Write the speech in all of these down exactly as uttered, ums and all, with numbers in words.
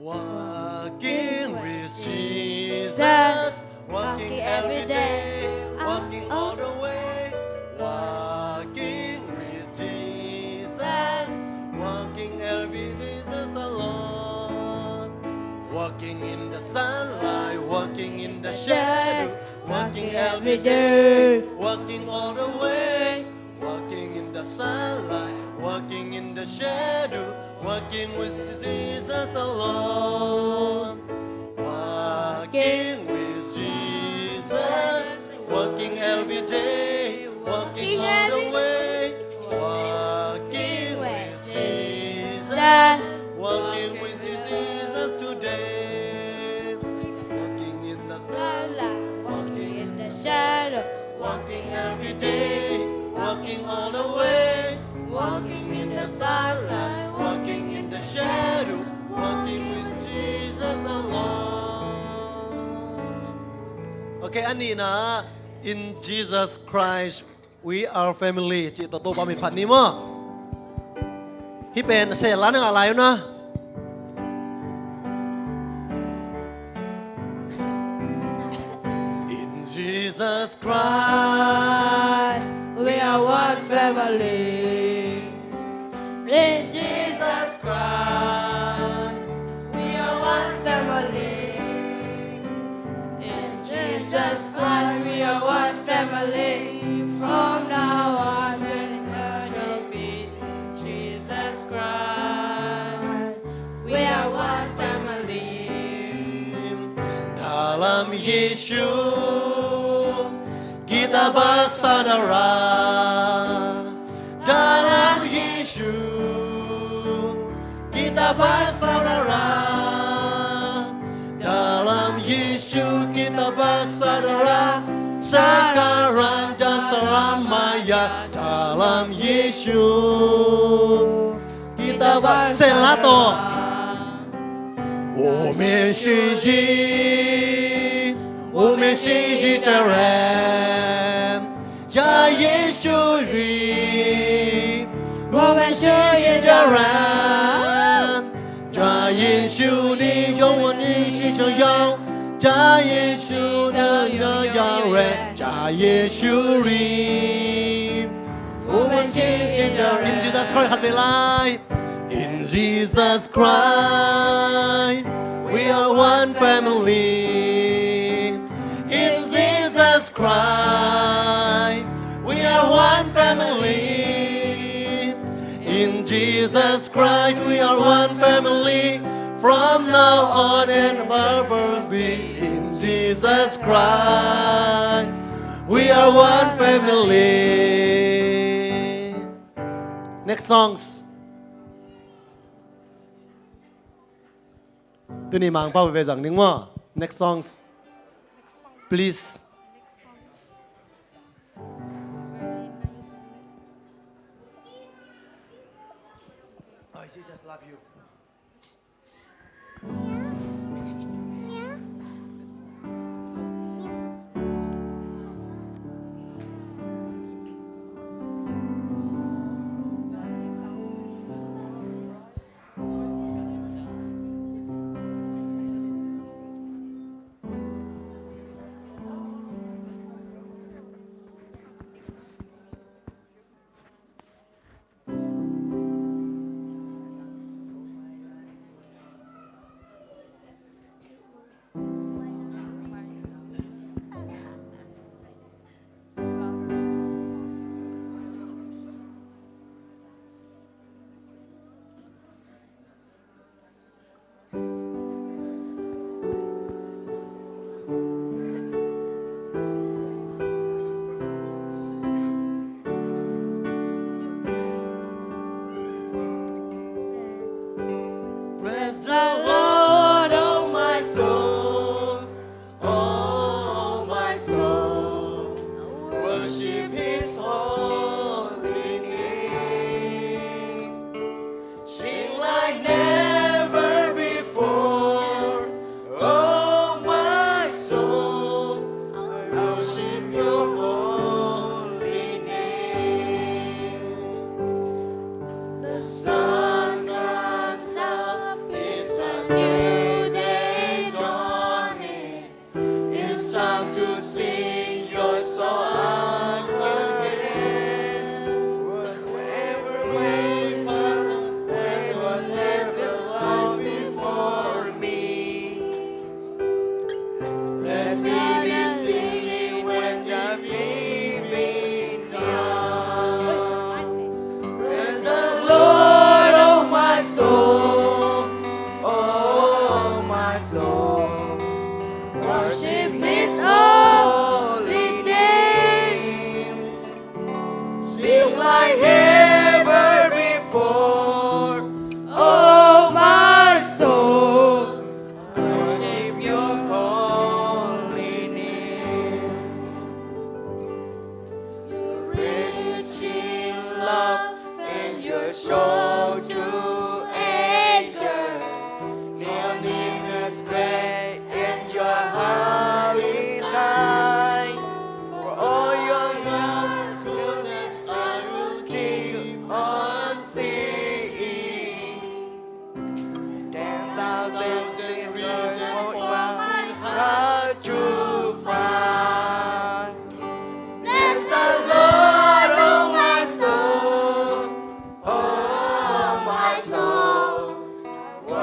Walking with Jesus, walking every day, walking all the way. Walking with Jesus, walking every day, Jesus alone. Walking in the sunlight, walking in the shadow, walking every day, walking all the way. Walking in the sunlight, walking in the shadow, walking with Jesus alone. Walking with Jesus, walking every day, walking all the way. Walking with Jesus, walking with Jesus today. Walking in the sunlight, walking in the shadow, walking every day, walking all the way. Walking in the sunlight, walking in the shadow, walking with Jesus alone. Okay, a nihna, in Jesus Christ we are family cih tawh Topa min phat ni maw. Hih pen sehla na ngah lai uh na. In Jesus Christ we are one family. In Jesus Christ we are one family. In Jesus Christ we are one family. From now on and forever be. In Jesus Christ we are one family. Dalam Yesus kita bersaudara. Dalam Yesus kita bersaudara. Dalam Yesus kita bersaudara. Sekarang dan selamanya. Dalam Yesus kita bersaudara. 我们是一，我们是一家人。 在耶稣里，我们是一家人。在耶稣里，有我们是朋友。在耶稣的永远，在耶稣里，我们是一家人。In Jesus Christ, 喊起来。 In Jesus Christ, we are one family. In Jesus Christ, we are one family. In Jesus Christ, we are one family. From now on and forever be. In Jesus Christ, we are one family. Next songs. Tuni mangpau ve zang ning maw. Next songs, please. Oh, Jesus love you.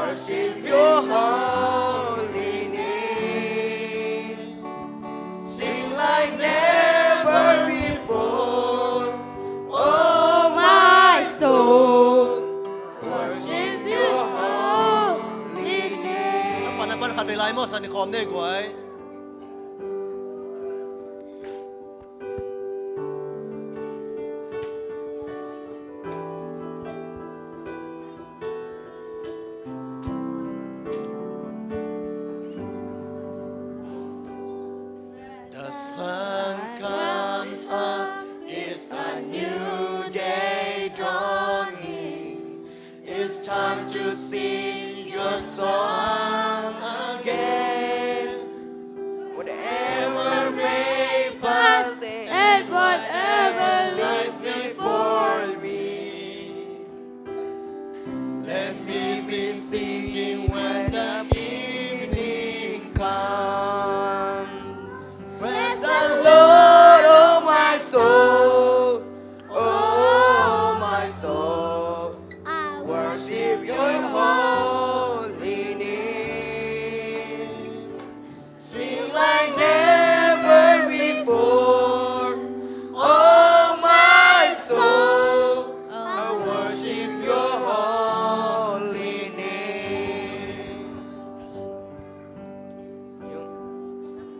Worship your holy name. Sing like never before. Oh, my soul, worship your holy name. Pan, pan khat vei lai maw, san i khawm nei guai. The sun comes up, it's a new day dawning. It's time to sing your song again. Whatever may pass and whatever lies before me, let me be singing when the evening comes. Praise the Lord, oh my soul, oh my soul, I worship your holy name. Sing like never before. Oh, my soul, I worship your holy name. You,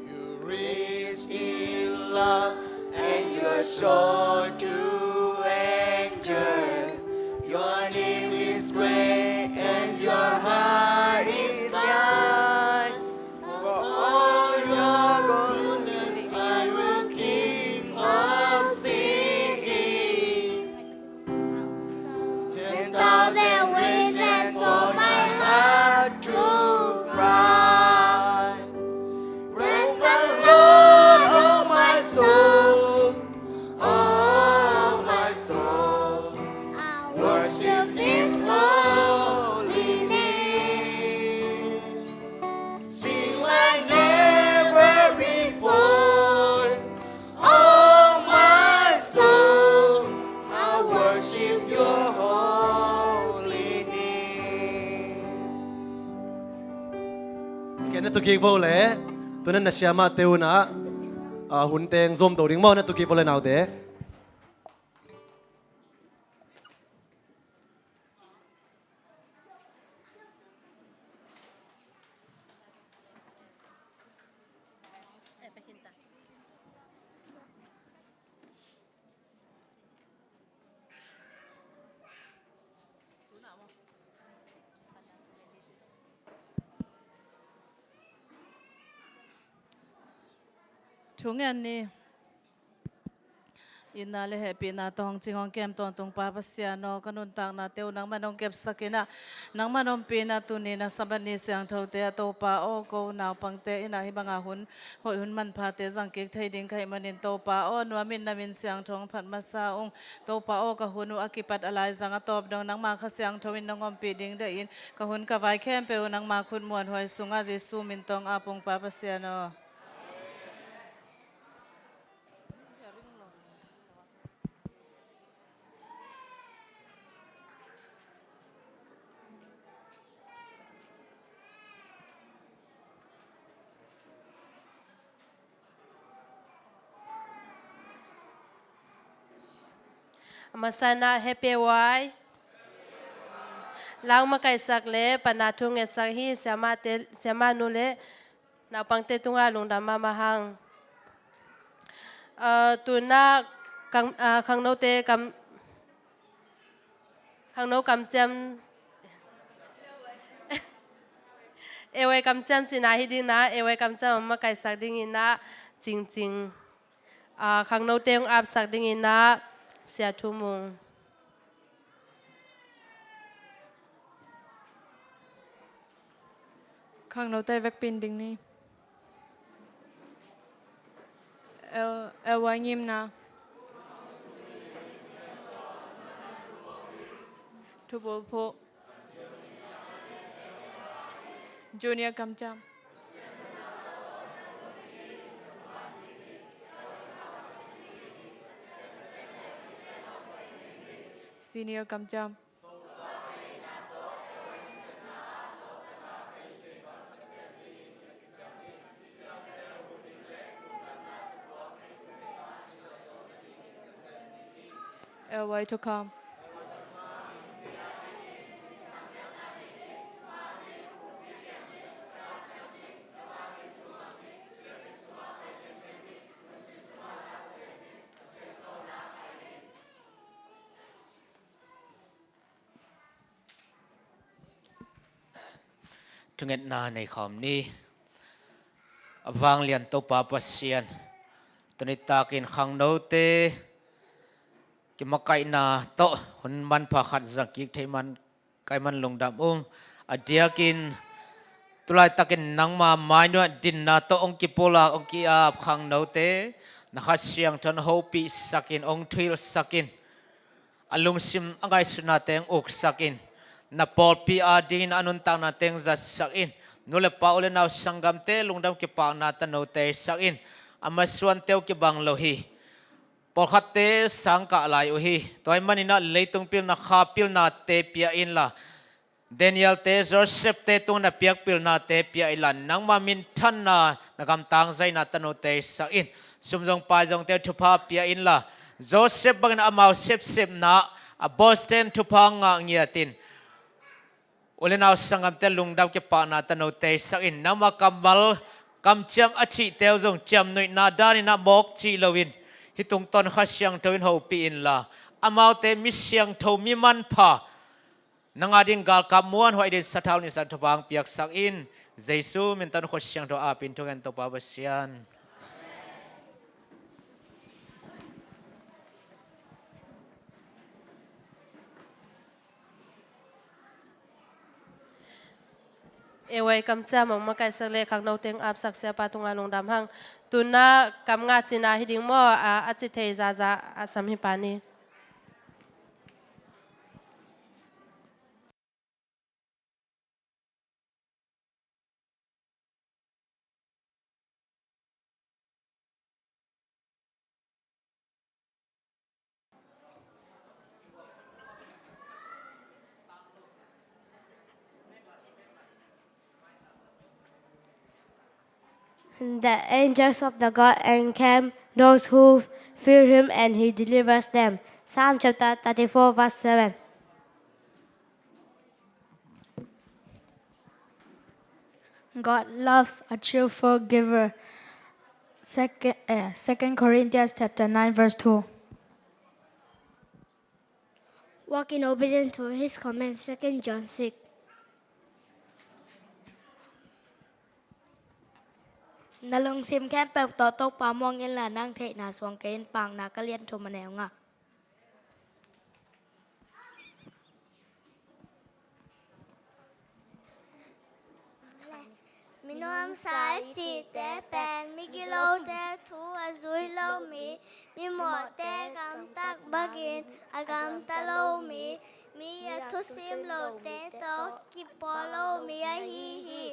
you rich in love and you are sure to endure. Your name is great and your heart is kind. For all your goodness, I will keep on singing. Ten thousand reasons for my heart to fly. Praise the Lord, oh my soul, oh my soul, I worship His holy name. Sing like never before. Oh, my soul, I worship your holy name. Kei na tukik vo le, tunan na siamate un ah, ah, hun teng zom to ding maw, na tukik vo le naute. Thu ngen ni. Itna le hehpihna tawh hong cing hong kem tawntung Pa Pasian aw, ka nuntaknate uh nangman hong kepsak in ah, nangman ompih in ah, tuni in ah Sabbath ni siangthote ah Topa aw, ko naupangte in ah hih banga hun hoih, hun manphate zang kik thei ding ka hih manin Topa aw, nuam in na min siangtho hong phat masa ung. Topa aw, ka hun uh a kipat a laizang a tawp dong nangma Kha Siangtho in nong ompih ding deih in, ka hun ka vai khempeuh uh nangma khut muanhuai sungah Jesu min tawh ap ung Pa Pasian aw. A masa in ah Happy Way, lau makaihsak le pan a thu ngetsak hi, siamate, siamanu le naupangte tungah lungdam mahmah hang. Ah, tu in ah khang, ah, khangnote kam, khangno kamciam, A Y kamciam cihna hi ding in ah, A Y kamciam a makaihsak ding in ah Cing Cing, ah, khangnote hong apsak ding in ah Sia Thu Mung. Khangnote vekpi in ding ni. L-, L Y ngimna. Thupulphuh. Junior kamciam. Senior kamciam. Way to come. Thungetna nei khawm ni. A vanglian Topa Pasian, tuni takin khangnote kimakaihna tawh hun manpha khat zang kik thei man kai man lungdam ung. A diakin tulaitakin nangma mainuah dinna tawh hong kipulak hong ki-ap khangnote na Kha Siangtho in hopihsakin hong thuhilhsakin, a lungsim a ngaihsutnate hong uksakin, na pawlpi adingin a nuntaknate hong zatsakin, nu le pa u le nau sanggamte lungdam kipakna tanote sakin, a masuante uh kibang lo hi. Pawlkhatte sangkah lai uh hi. Tua ahih maninah leitung pilna kha pilnate pia inla, Daniel-te Joseph-te tungah na piak pilnate pia inla, nangma minthanna na gamtang zaina tanote sakin, sum zong pai zongte thupha pia inla, Joseph bangin amau sepsepna a bawlte'n thupha ngah ngiatin, u le nau sanggamte lungdam kipakna tanote sakin, nangma kammal kamciam a cihte uh zong ciamnuihna daninah mawk cih loin, hih tungtawn Kha Siangtho in hopih inla, amaute mi siangtho mi manpha, nang ading galkap muanhuai ding sathau nihsan thupha hong piaksakin, Jesu min tawh Kha Siangtho apin thungen Topa Pasian. Ei, ei, kamciam hong makaihsak le khangnote hong apsak siapa tungah lungdam hang. Tuna kam nga cina hi ding maw, a, a ci thei zaza a sam hi pa ni. The angels of the God encamp those who fear him and he delivers them. Psalm chapter thirty-four, verse seven. God loves a cheerful giver. Second, eh, Second Corinthians chapter nine, verse two. Walk in obedience to his command, Second John six. Na lungsim khempeuh tawh Topa muang inla, nang theihna suang kei in. Paunak a lian thum, a neu nga. Mi nuamsa i cihte pen migilote thu a zui lo mi, mimawhte gamtat bangin a gamta lo mi, mi a thusim lote tawh kipawl lo mi ahi hi.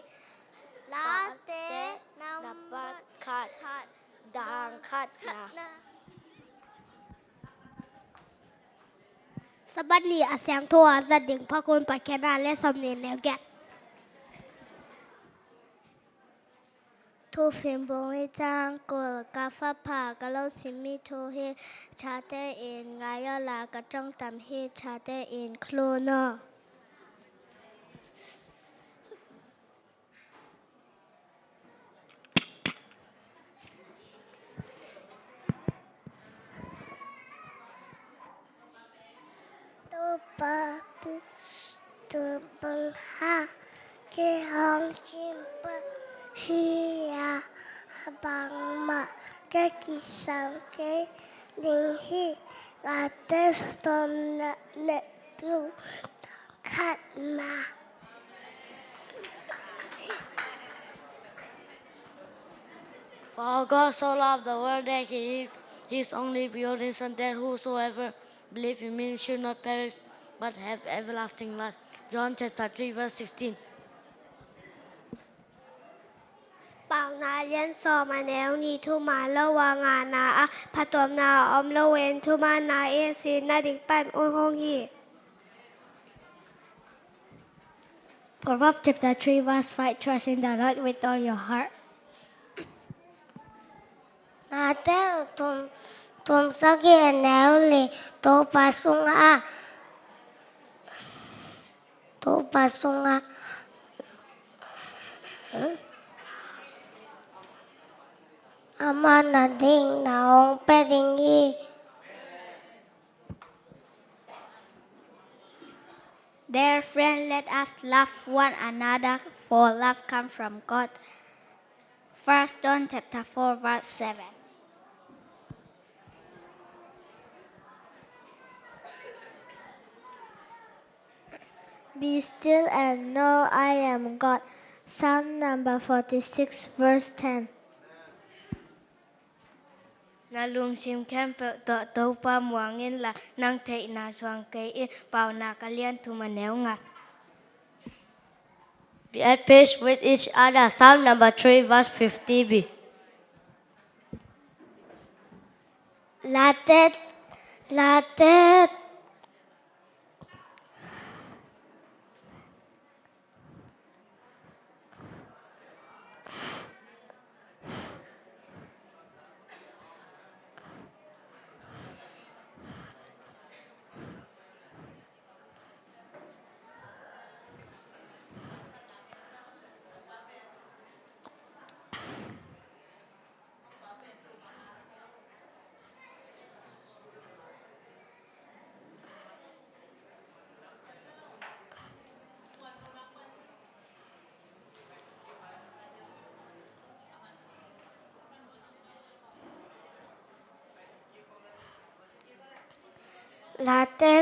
Late nambat khat, dang khatna. Sabbath ni a siangtho a zat ding phakun Paikhiatna lian sawmnih, neu giat. Thufim bung nih, cang kul. Ka pha pha ka lo simmi thu hi. Chate in ngai aw la, ka ṭong tam hi. Chate in khlun aw. Topa pi tu bang ha, kei hong kim pa hi a, bangmah ka kisam kei ding hi. Late sawmna, neu giat, khatna. For God so loved the world that he gave his only begotten Son, that whosoever believe in him should not perish but have everlasting life. John chapter three, verse sixteen. Paunak a lian sawm, a neu nih. Thuman lo a ngahna ah phattuamna om loin thumanna in sihna ding pan un hong hi. Proverbs chapter three, verse five. Trust in the Lord with all your heart. Late thum, Thum sagih a neu li. Topa sungah, Topa sungah amah na ding na hong pia ding hi. Dear friend, let us love one another, for love comes from God. First John chapter four, verse seven. Be still and know I am God. Psalm number forty-six, verse ten. Na lungsim khempeuh tawh Topa muang inla, nang theihna suang kei in. Paunak a lian thum a neu nga. Be at peace with each other. Psalm number three, verse fifty b. Late, Late. Late,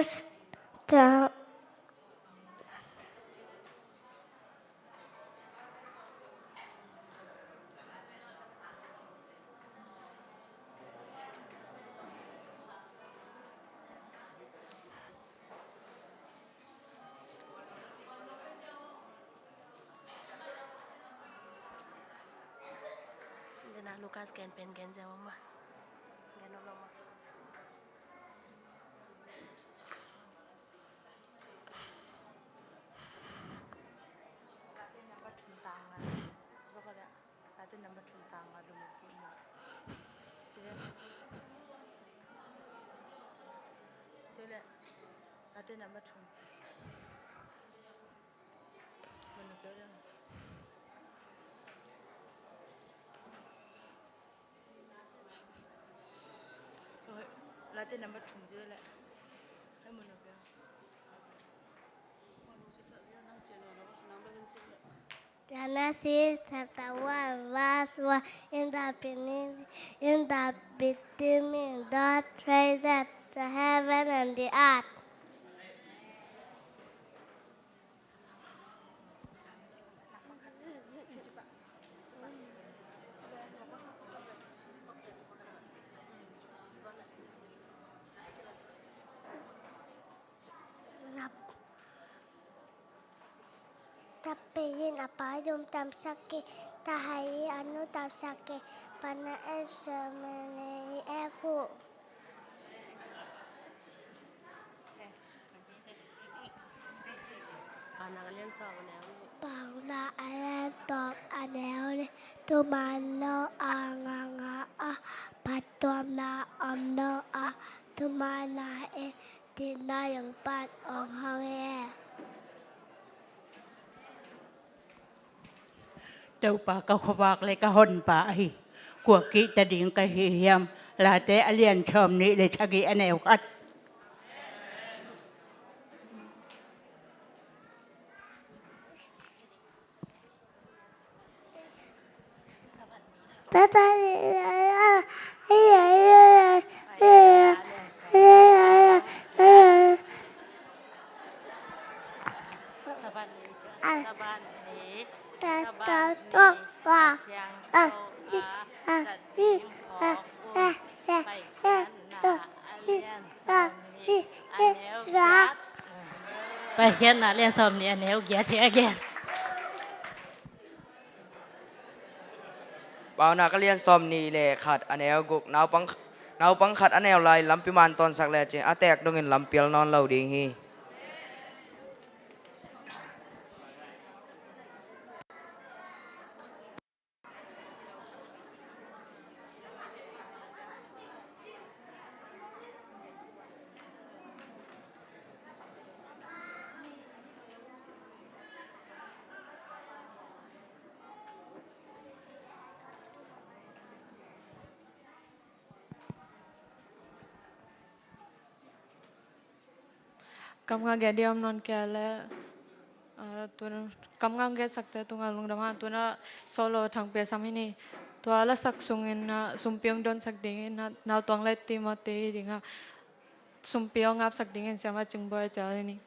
Dena Lukas gen pen gen zia mama. Gen mama. Late number thum tang nga. Late number thum tang nga dum ki mo. Chile. Chile. Late number thum. Mun nuk lo dang. Late number thum chile. Hai mun nuk lo. Genesis chapter one, verse one. In the beginning, in the beginning, God created the heaven and the earth. Tappei in a pai dum tamsak kei, tahai in a nu tamsak kei, pana et semene i eku. Paunak a lian sawm a neu nih. Paunak a lian sawm a neu nih. Thuman lo a nganga a, phattuamna om lo a, thuman a e, thina yong pan ong hong e. Topa ka khuavak le ka honpa ahi, kua kihta ding ka hi hiam? Late a lian sawm nih le sagih a neu khat. Paikhiatna a lian sawm nih a neu giat hi a gen. Paunak a lian sawm nih le khat a neu guk. Naupang, naupang khat a neu lai lampi man tawnsak lecin a teek dongin lampial nawn lo ding hi. Kam nga gen ding om nawn kei leh, ah, tu, kam nga hong gensakte tungah lungdam hang. Tu-in ah solo Thang Pia Sam hi ni. Tua lasak sungin ah sumpi hong donsak dingin ah Nau Tuang le Timothy hi ding a, sumpi hong apsak dingin Siamah Cing Bawi Cial hi ni.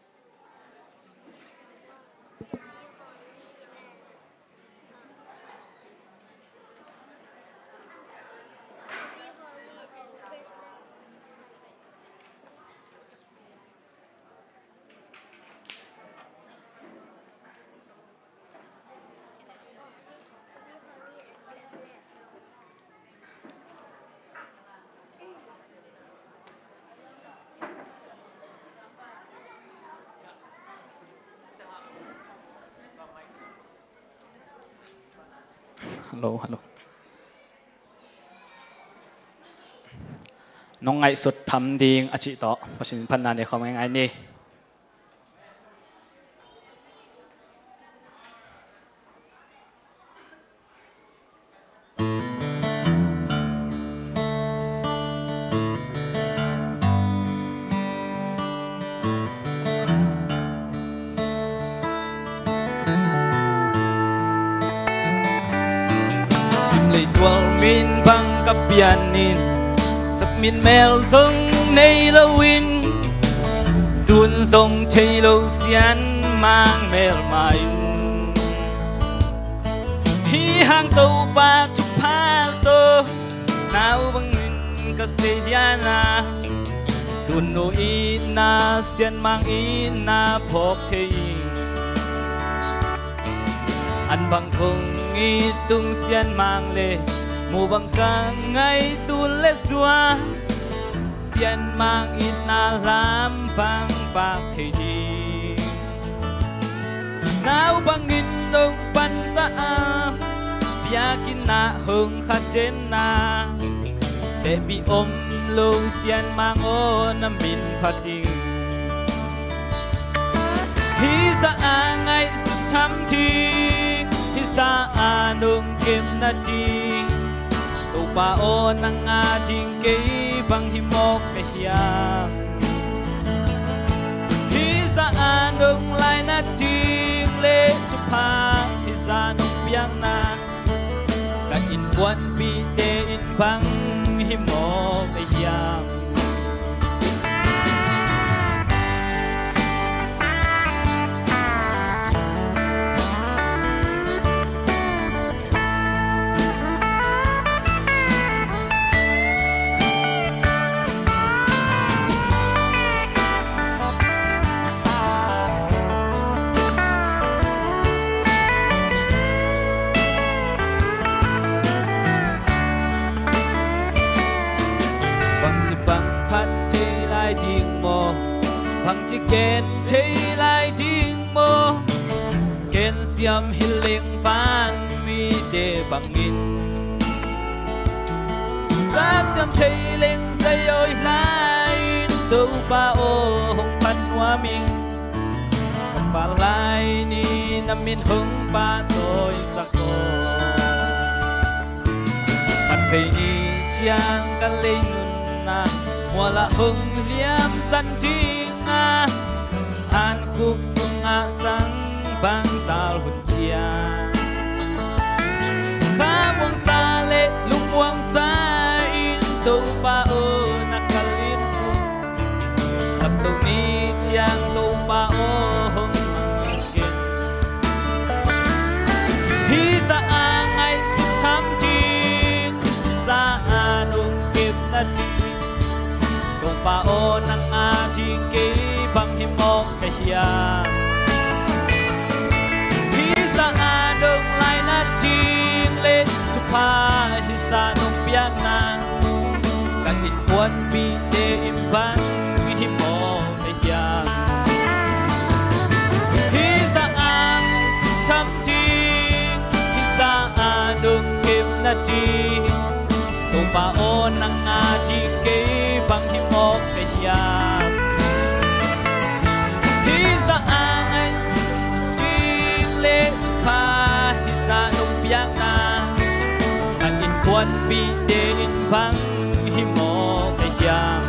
Hello, hello. Nong ngaihsut tham ding a cih tawh Pasian phatna nei khawm ngei ngai ni. Sim lei tual min bang ka pian in, sak min mel zong nei loin, tun zong thei lo sian mang mel mah in. Hih hang Topa thupha tawh nau bangin ka sei lian a, tun nu itna sian mang itna phawk thei ing. An bang kong it tung sian mang le mu bang ka ngaihtuah le suak, sian mang itna lam bang pak thei ding. Nau bangin hong panta a, biakinn ah hong khaten a, tehpih om lo sian mang aw na min phat ing. Hih zah a ngaihsut tham ding, hih zah a nong kepna ding, Topa aw nang a ding kei bang hi mawk ka hiam? Hih zah a nong laina ding le thupha, hih zah nong piakna, ka innkuanpihte in bang hi mawk ka hiam? Bangci bang phat thei lai ding maw? Bangci gen thei lai ding maw? Gen siam hi leng vanmite bangin, za siam thei leng za zawi lai in, Topa aw hong phat nuam ing. Ka pal lai ni na min hong pahtawi sak aw. Phat vei ni ciang ka lei nunna mual ah hong liamsan ding a, hankhuk sungah sang bangzal hun ciang, khamuangza le lungmuangza in, Topa aw na kal in sung, lamto ni ciang Topa aw hong mang ken. Hih zah a ngaihsut tham ding, hih zah a nong kepna ding, Topa aw nang a ding kei bang hi mawk ka hiam? Hih zah a nong laina ding le thupha, hih zah nong piakna, ka innkuanpihte in bang hi mawk ka hiam? Hih zah a ngaihsut tham ding, hih zah a nong kepna ding, Topa aw nang a ding kei bang hi mawk ka hiam? Hih zah a ngaihsut ding le thupha, hih zah nong piakna, ka innkuanpihte in bang hi mawk ka hiam?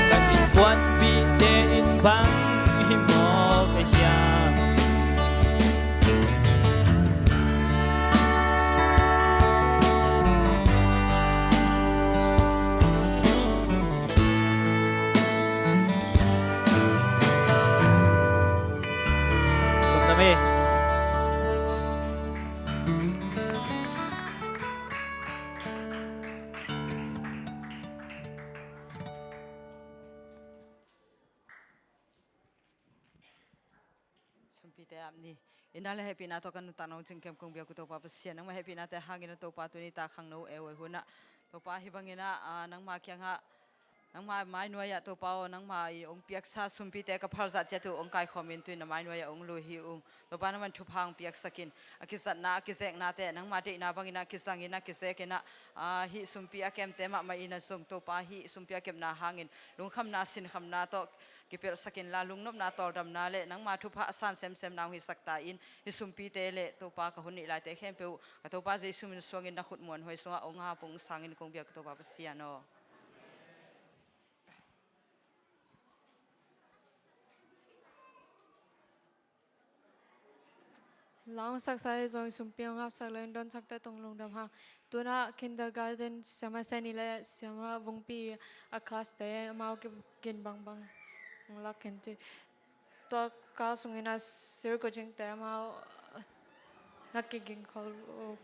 Ka innkuanpi Amen. Sumpite ap ni. Inn ah le hehpihna tawh ka nuntakna hong cingkem kong biak uh Topa Pasian, nangmah hehpihnate hangin ah Topa tuni tak khangno e uh ei hun ah Topa hih bangin ah, ah, nangmah kiangah, nangmah mainuai ah Topa aw, nangmah i hong piaksa sumpite ka phalzah ciat uh hong kaikhawm in tu-in na mainuai ah hong lui hi ung. Topa nangmah in thupha hong piaksak in, a kizatna a kizeknate nangmah deihna bangin ah kizangin ah kizekin ah, ah, hih sumpi a kemte mahmah in ah zong Topa hih sumpi a kepna hangin lungkhamna sinkhamna tawh kipelhsak inla, lungnopna tawldamna le nangma thupha a san semsemna hong hisak ta in, hih sumpite le Topa ka hun nih laite khempeuh uh ka Topa Jesu min suangin na khut muanhuai sungah hong hap hong sangin kong biak uh Topa Pasian aw. Lau hong saksa hi zong sumpi hong hapsak lo in donsakte tung lungdam hang. Tu-in ah kindergarten siamah Seni le siamah Vungpi a class te amau kigin bangbang hong lak khin ci. Tua kal sungin ah sirkucingte amau na kigin khol uh.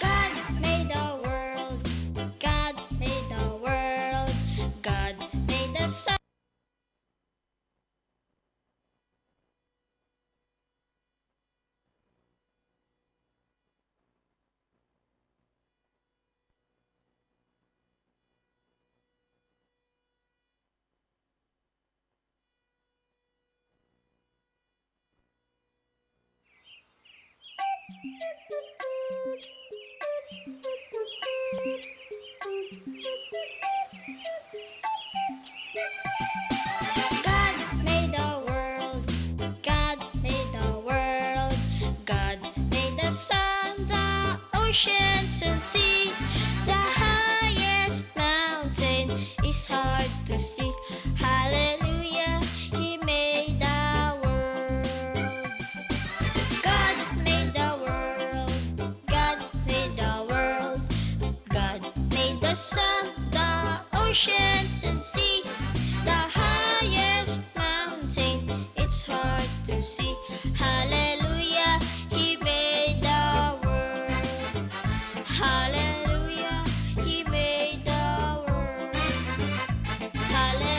God made the world, God made the world, God made the sun. God made the world, God made the world, God made the sun, the oceans and sea, the highest mountain is hard to see. Hallelujah, He made the world. God made the world, God made the world, God made the sun, the oceans and sea, the highest mountain, it's hard to see. Hallelujah, He made the world. Hallelujah, He made the world. Hallelujah.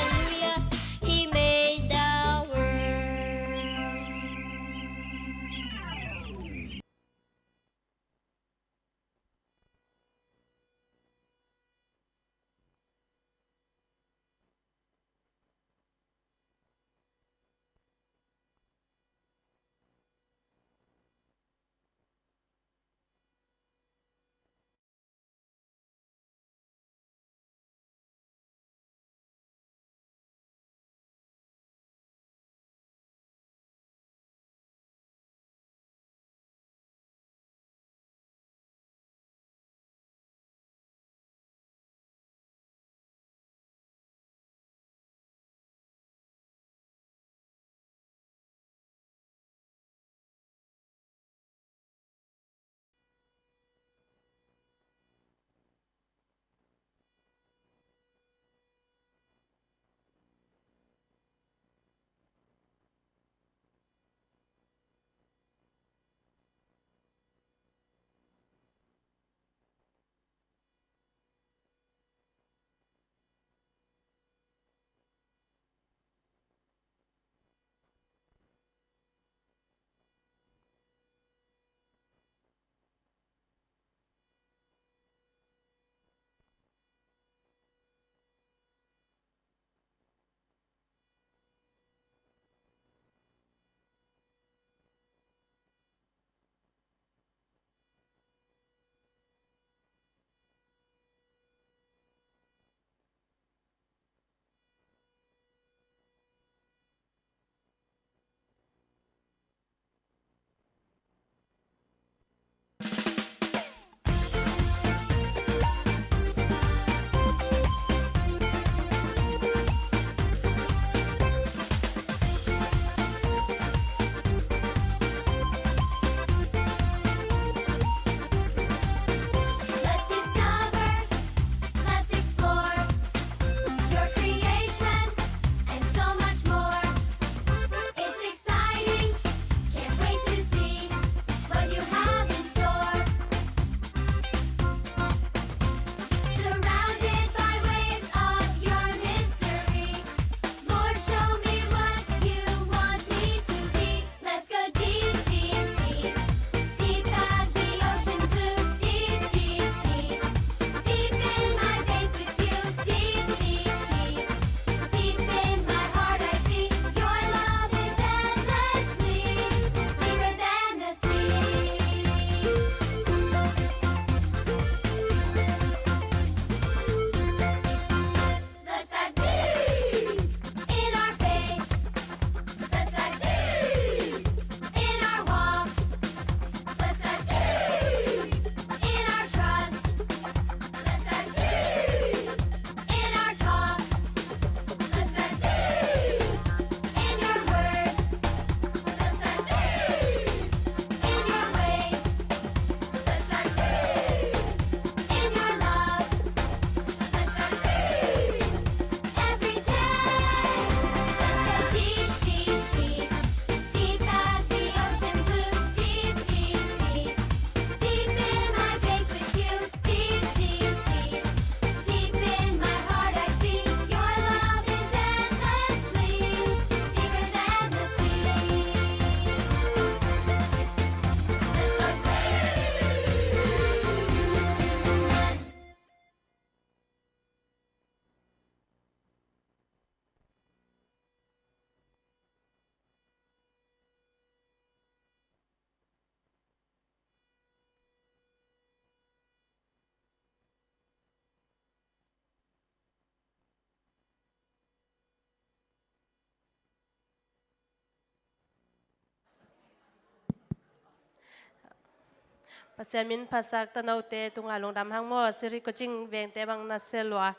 Pasian min phatsak tanote tungah lungdam hang maw, Sri Kuching vengte bang na se lua.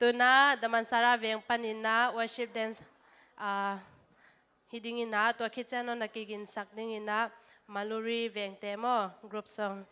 Tuna Damansara veng panin ah worship dance, ah, hi dingin ah, tua khit ciang na kiginsak dingin ah Maluri vengte maw, group song.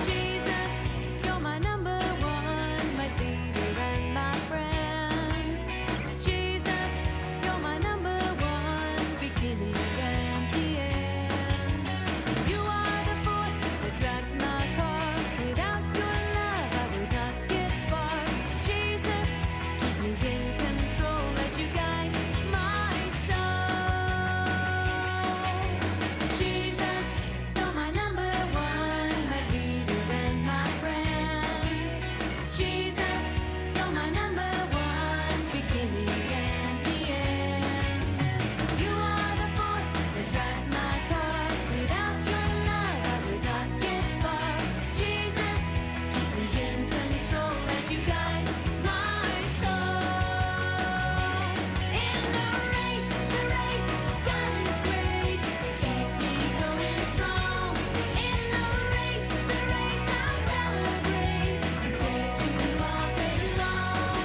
Jesus, you're my number one, my leader and my friend. Jesus, you're my number one, beginning and the end. You are the force that drives my car. Without your love, I would not get far. Jesus, keep me in control as you guide my soul. Jesus, you're my number one, my leader and my friend. Jesus, you're my number one, beginning and the end. You are the force that drives my car. Without your love, I would not get far. Jesus, keep me in control as you guide my soul. In the race, the race, God is great. Keep me going strong. In the race, the race I'll celebrate and praise you all day long.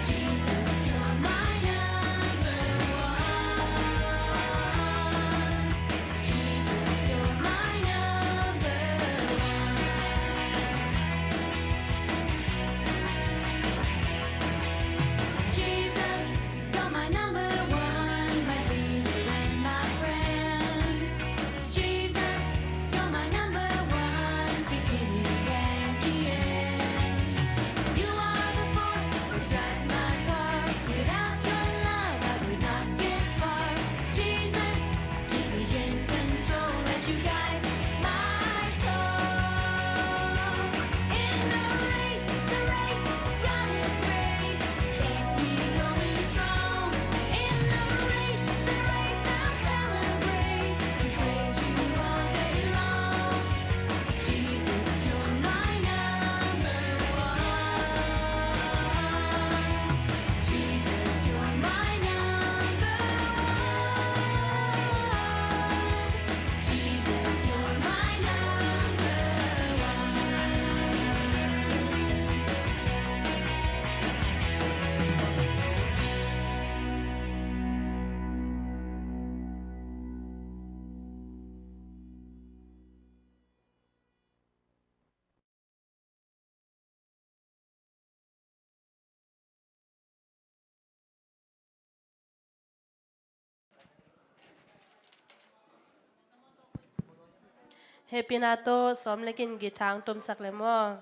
Jesus, you're my number one. Jesus, you're my number one. Jesus, you're my number one, my leader and my friend. Jesus, you're my number one, beginning and the end. You are the force that drives my car. Without your love, I would not get far. Jesus, keep me in control as you guide my soul. In the race, the race, God is great. Keep me going strong. In the race, the race I'll celebrate and praise you all day long. Jesus, you're my number one. Jesus, you're my number one. Jesus, you're my number one. Hehpihna tawh sawm le gin guitar tumsak le maw.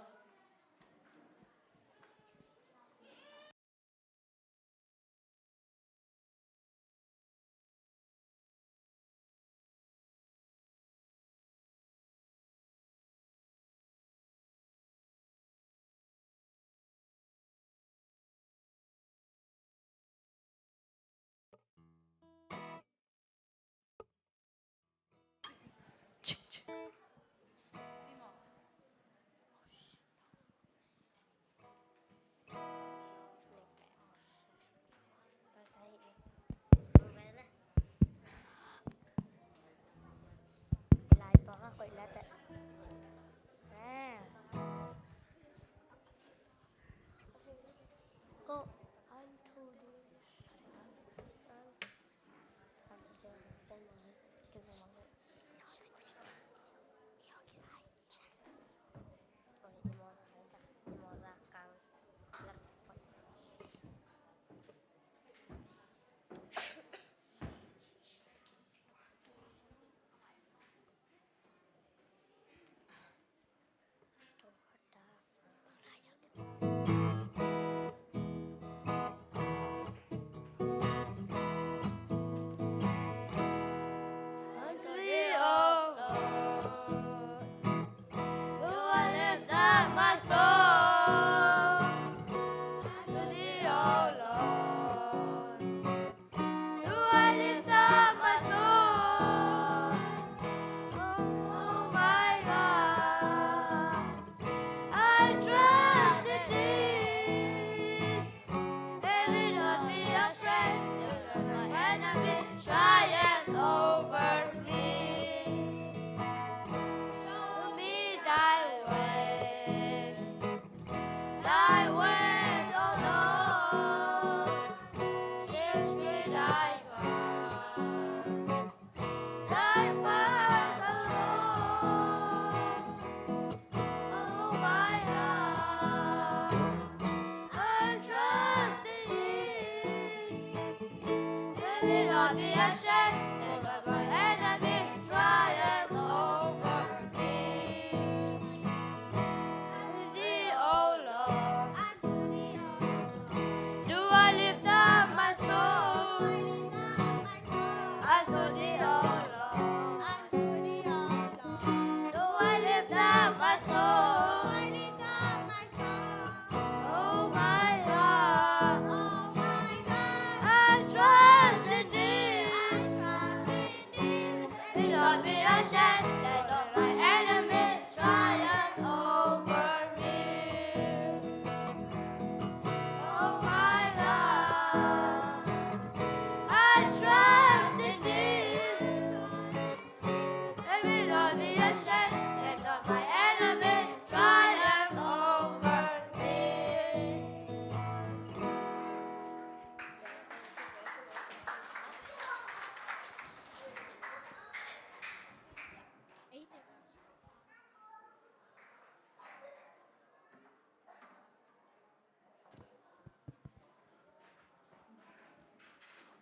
Not be ashamed, let not my enemies triumph over me. Unto thee, O Lord, do I lift up my soul. Unto thee, O Lord, do I lift up my soul. Oh my God, oh my God, I trust in thee. I trust in thee. Let me not be ashamed, let not my enemies triumph over me. Oh my God, I trust in thee. Let me not be ashamed, let not my enemies triumph over me.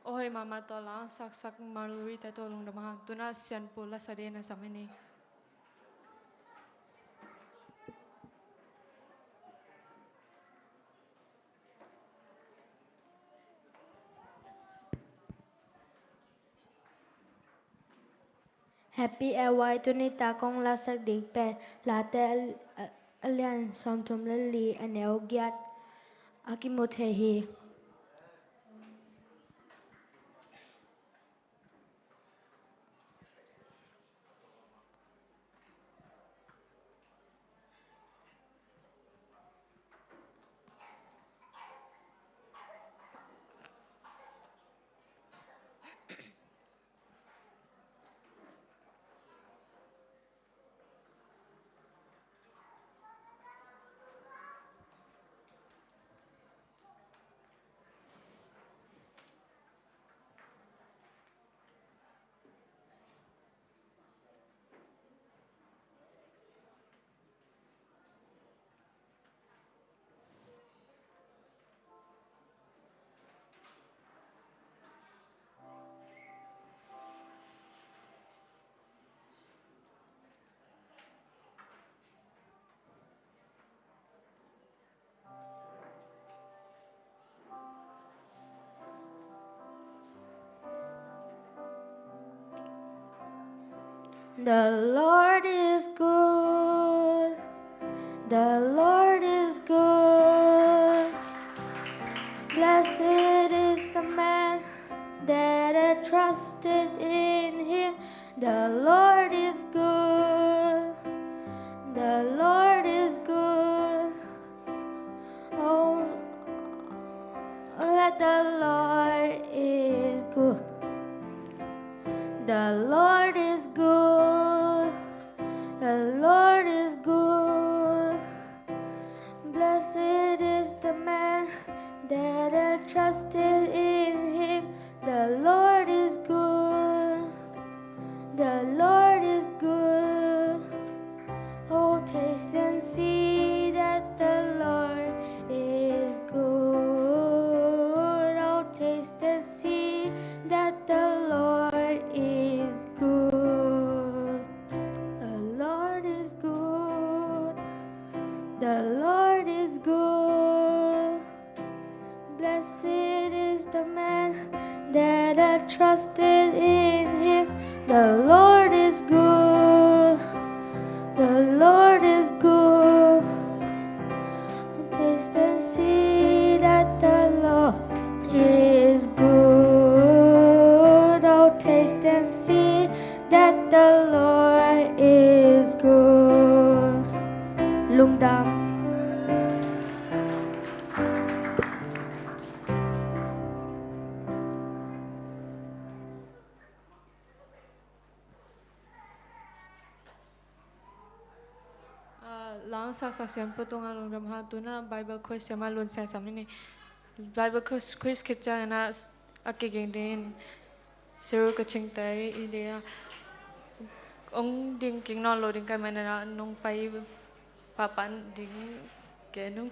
Aw hoih mahmah tawh, la hong saksak Maluri te tawh lungdam hang. Tu-in ah Sianpu la sa ding na sam hi ni. Happy L Y. Tuni-a kong lasak ding pen Late a, a, a lian sawmthum le li, a neu giat a kimu thei hi. The Lord is good. The Lord is good. Blessed is the man that hath trusted in him. The Lord is good. The Lord is good. Oh, that the Lord is good. The Lord is good. The Lord is good. Blessed is the man that hath trusted in him. The Lord is good. The Lord is good. Oh, taste and see that the Lord is good. Oh, taste and see that the Lord is good. The Lord is good. The Lord is good. Blessed is the man that hath trusted in him. The Lord is good. The Lord is good. Taste and see that the Lord is good. Oh, taste and see that the Lord is good. Lungdam. Ah, la hong saksak Sianpu tungah lungdam hang. Tu-in ah Bible quiz siam a, lungdam sam hi ni. Bible quiz, quiz khit ciangin ah a kiging dingin Cyril Kachingte i ding a, hong ding kik nawn lo ding ka hih manin ah nong pai pahpah ding kei nung.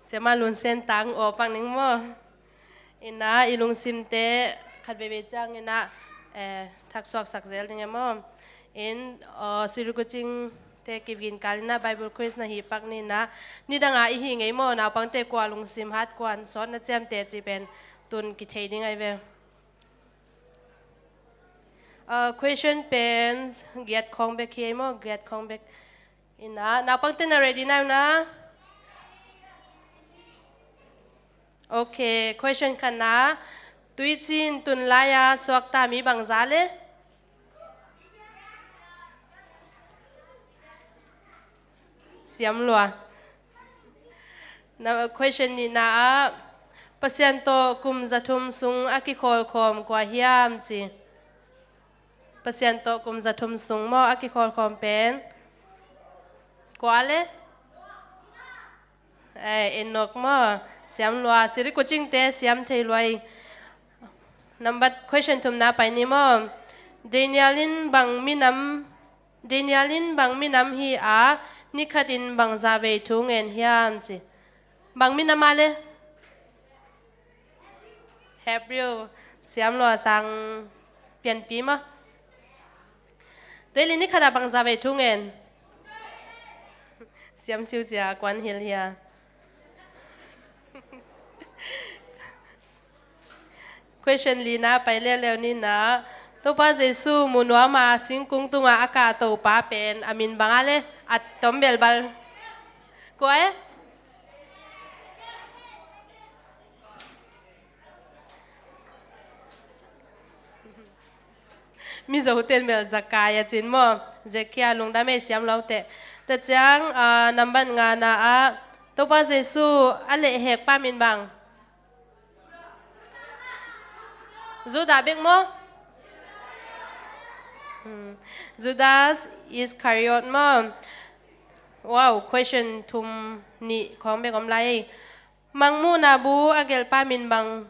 Siama Lunsen tang aw pak ning maw? Ina i lungsimte khat veivei ciang ina, eh, thaksuaksak zel ding e maw? In, aw, Sri Kuching te kivin kal ina Bible quiz na hi pak ni ina, nidanga i hi ngei maw, naupangte kua lungsim hat, kuan sawt na ciamte ci pen tun kithei ding ai ve. Uh, question pen giat khawng bek hi ei maw, giat khawng bek. Ina, naupangte na ready na uh na? Ok, question khatna. Tuicin tun laia suakta mi bangza le? Siam lua. Na, question nihna ah, Pasian tawh kum zathum sung a kikhawlkhawm kua hiam ci. Pasian tawh kum zathum sung maw a kikhawlkhawm pen? Kua le? Eh, Enok maw? Siam lua, Sri Kuching te siam thei lua ei. Number, question thumna pai ni maw? Daniel in bang minam Daniel in bang minam hi a, nikhat in bangza vei thu ngen hiam ci. Bang minam a le? Hebrew. Siam lua sang pianpi maw? Tua le nikhat a bangza vei thu ngen. Siam siu cia kuan hil hia. Question lina pai leuleu ni na. Topa Jesu mu nuam a singkung tunga a kah Topa pen a min bang a le a tom belbal. Kua e? Mizo ten bel Zakai a cin maw? Zekia lungdam ei siam lo te. Tua ciang, ah, nambat ngana ah Topa Jesu a lehhek pa min bang? Judah bek maw? Hmm. Judas Iscariot maw? Wow, question thum nih khawng bek om lai ei. Mangmuhna bu a gelhpa min bang?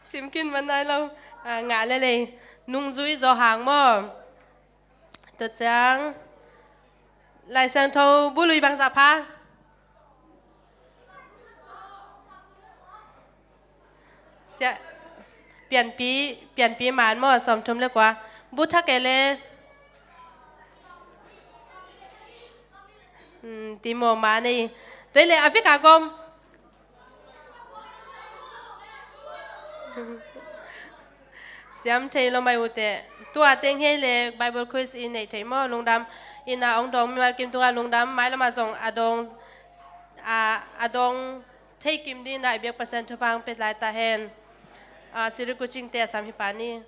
Simkin man nai lo. Ah, ngah lelei. Nungzui Zawhang maw? Tua ciang Lai Siangtho bu lui bangzah pha? Sia, pianpi, pianpi man maw, sawmthum le kua. Bu thak e le. Hmm, ti maw man ei. Tua le a vik a gom. Siam thei lo mai ute. Tua teng hei le Bible quiz i nei thei maw, lungdam. Ina ong dong mimal kim tunga lungdam. Mailama zong a dong, a, a dong thei kim dina i biak Pasian thupha ong pia lai ta hen. A, Sri Kuching te a sam hi pa ni.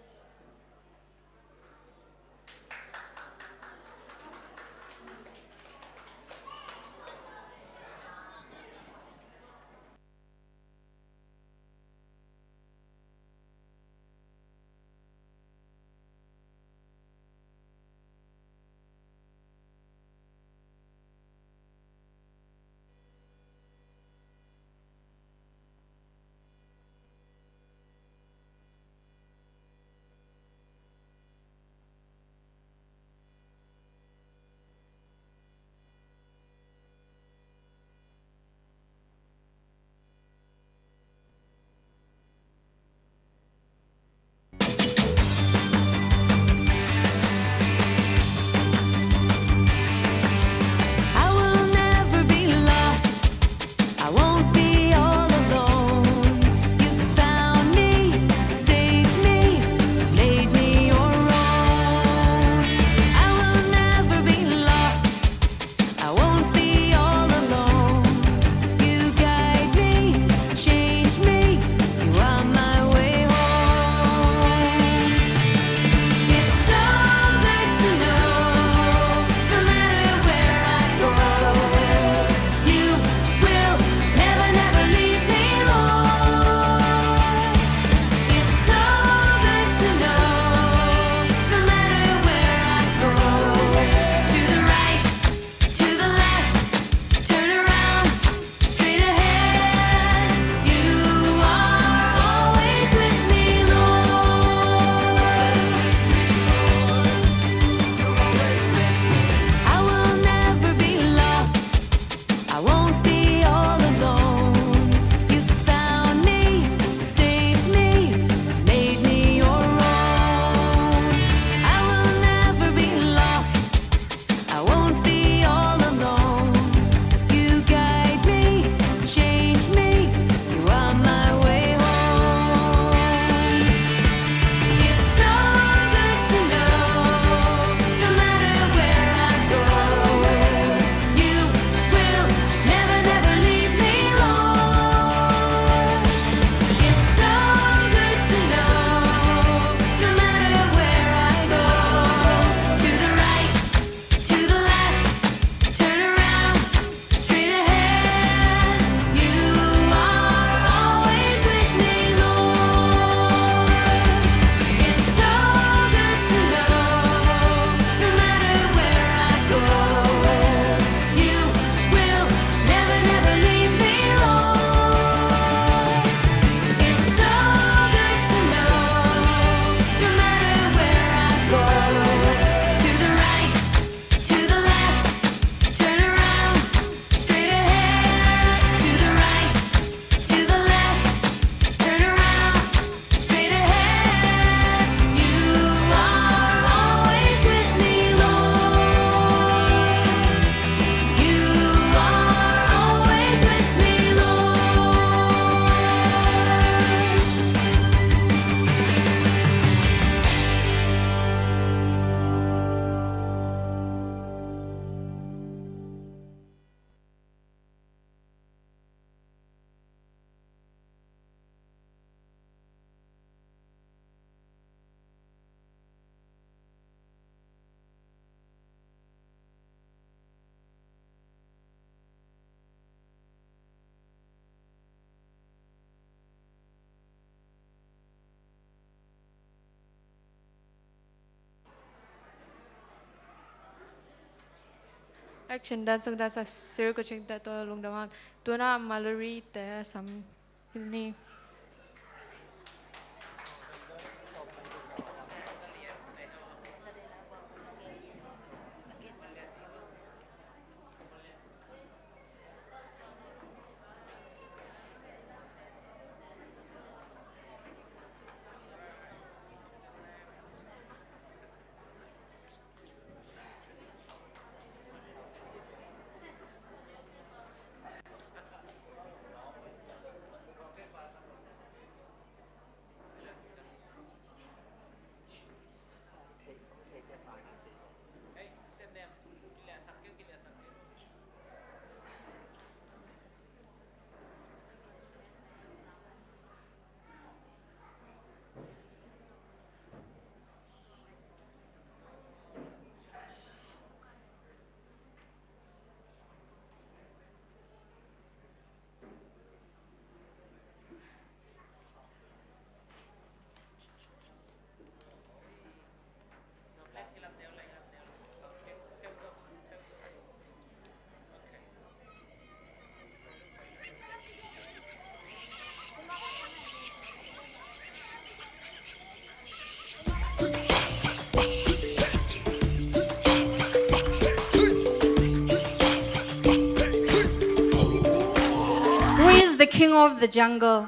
Action dance sung dance a sir ko ching ta to lungdam ham. Tuna Mallory te sam ni. Who is the king of the jungle?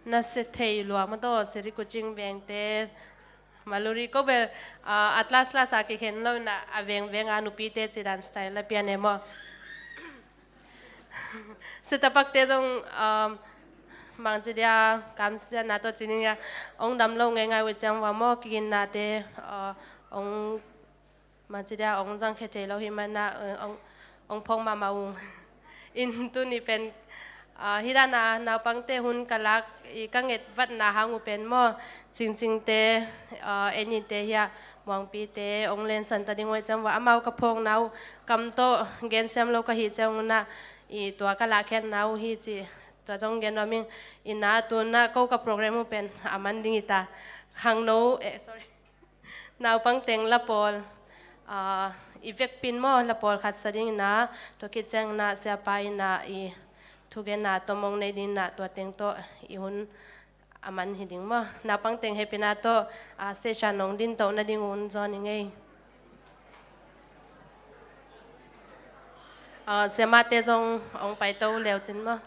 Na se thei lua maw taw, Seri Kuching vengte, Maluri ko bel, ah, Atlas Atlas a kikhen lo na, a veng veng a nupite cidan style la pian e maw. Sitapakte zong, um, mangci dia kamsiatna tawh cining a ong dam lo ngeingai uh ciang va maw, kiginnate, uh, ong mangci dia ong zangkhia thei lo hi mana, uh, ong, ong phawk mahmah ung. In tuni pen, uh, hih dana naupangte hun ka lak i ka nget vatna hang uh pen maw, Cingcingte, uh, Enite hia, Muangpite ong lensan ta ding uh hi ciang va, amau ka phawkna uh kam tawh gensiam lo ka hih ciang uh na, i tua ka lahkhiatna uh hi ci, tua zong gen nuam ing. Ina tuna ko ka program uh pen a man ding hi ta. Khangno, eh, sorry. Naupang teng la pawl, ah, i vekpin maw, la pawl khat sa ding ina, tua khit ciang ina siapa ina i thugenna tawh mong nei ding in ah tua teng tawh i hun a man hi ding maw. Naupang teng hehpihna tawh, ah, stage ah nong dingto nading un zawn ing ei. Ah, siamahte zong hong paito leucin maw.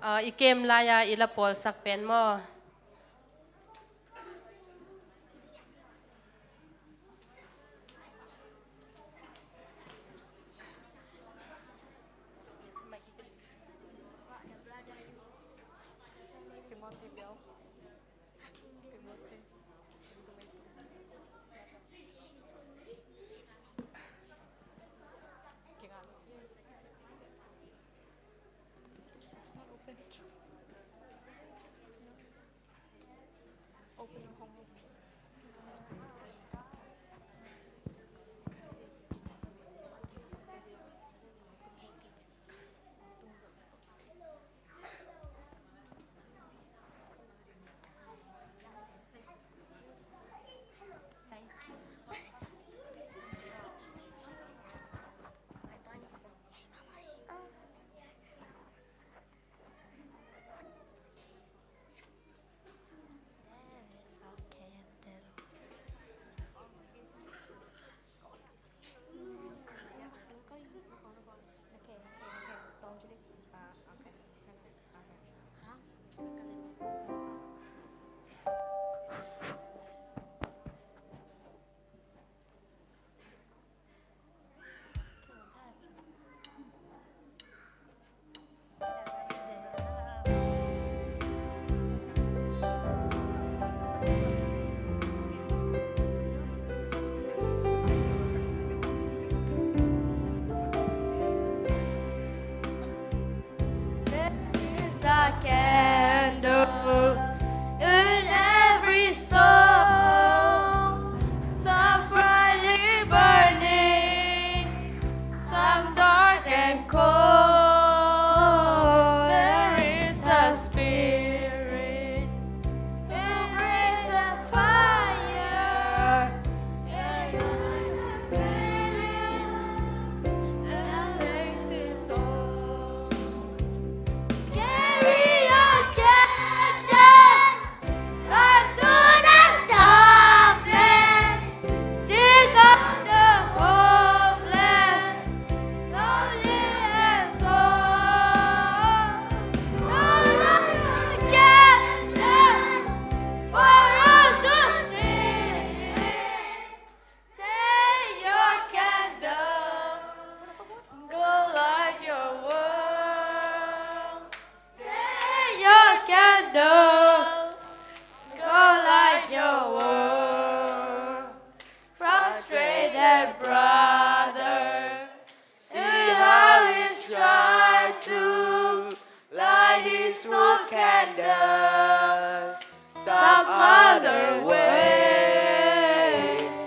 Ah, i kem lai-a i la pawlsak pen maw. It's not open. Open your homework. There is a candle in every soul, some brightly burning, some dark and cold. There is a spirit who brings a fire and lights the candle and makes it so. Carry your candle unto the darkness. Seek out the homeless, lonely and torn. Hold up your candle for all to see. Take your candle, go light your world. Take your candle, go light your world. Frustrated brother, see how he's trying to light his own candle. Some other way.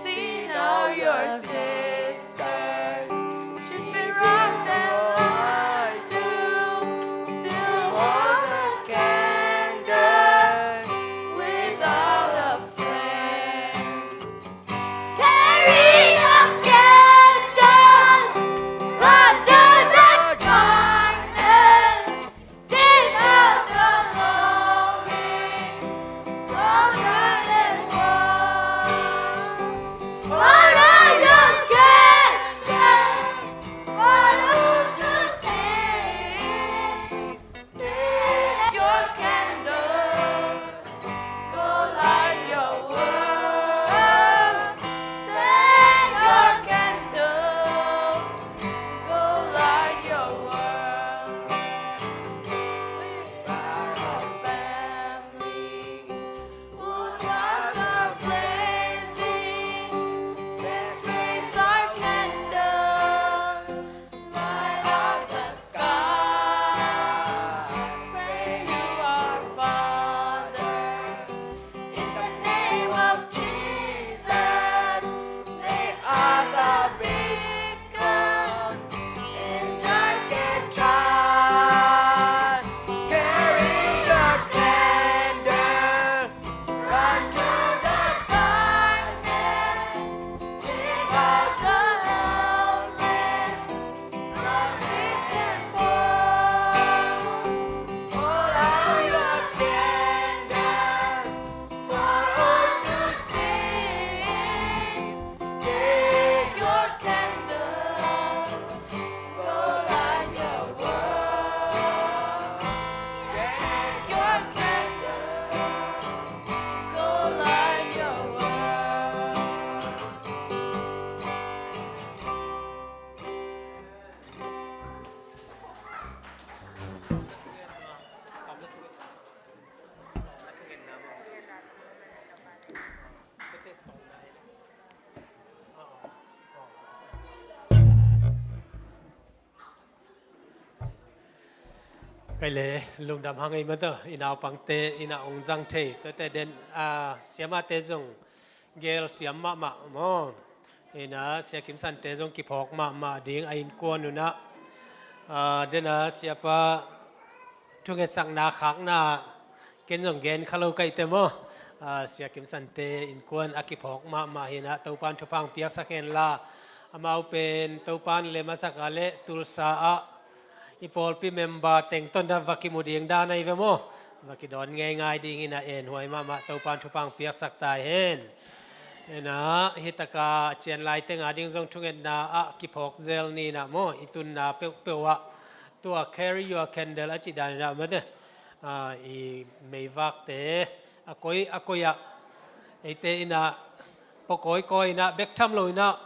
See now your sister, she's been rocked and lied to. Still hold a candle without a flame. Carry your candle unto the darkness. Sing of the lonely, broken and Pai le, lungdam hang ei mah tawh, i naupangte in a ong zang thei. Tuate den, a, siamate zong gel siam mahmah maw. Ina, Sia Kim Sante zong kiphawk mahmah ding a innkuan un ah. A, dena siapa thungetsakna khakna ken zong gen kha lo ka hih teh maw. A, Sia Kim Sante innkuan a kiphawk mahmah hi in ah, Topan thupha piaksak hen la. Amau pen Topan lem a sak a leh Tulsa ah i pawlpi member teng tawh na va kimu ding dan ahi ve maw. Va kidawn ngeingai ding hi in ah, en huai mahmah, Topan thupha piaksak ta hen. Ina, hi taka cian lai teng a ding zong thungetna ah kiphawk zel ni in ah maw, i tunna peuhpeuh ah tua Carry Your Candle a cih dan in ah mate, a, i meivakte a koi a koi ah, eite in ah pawh kawikawi in ah, bek tham lo in ah,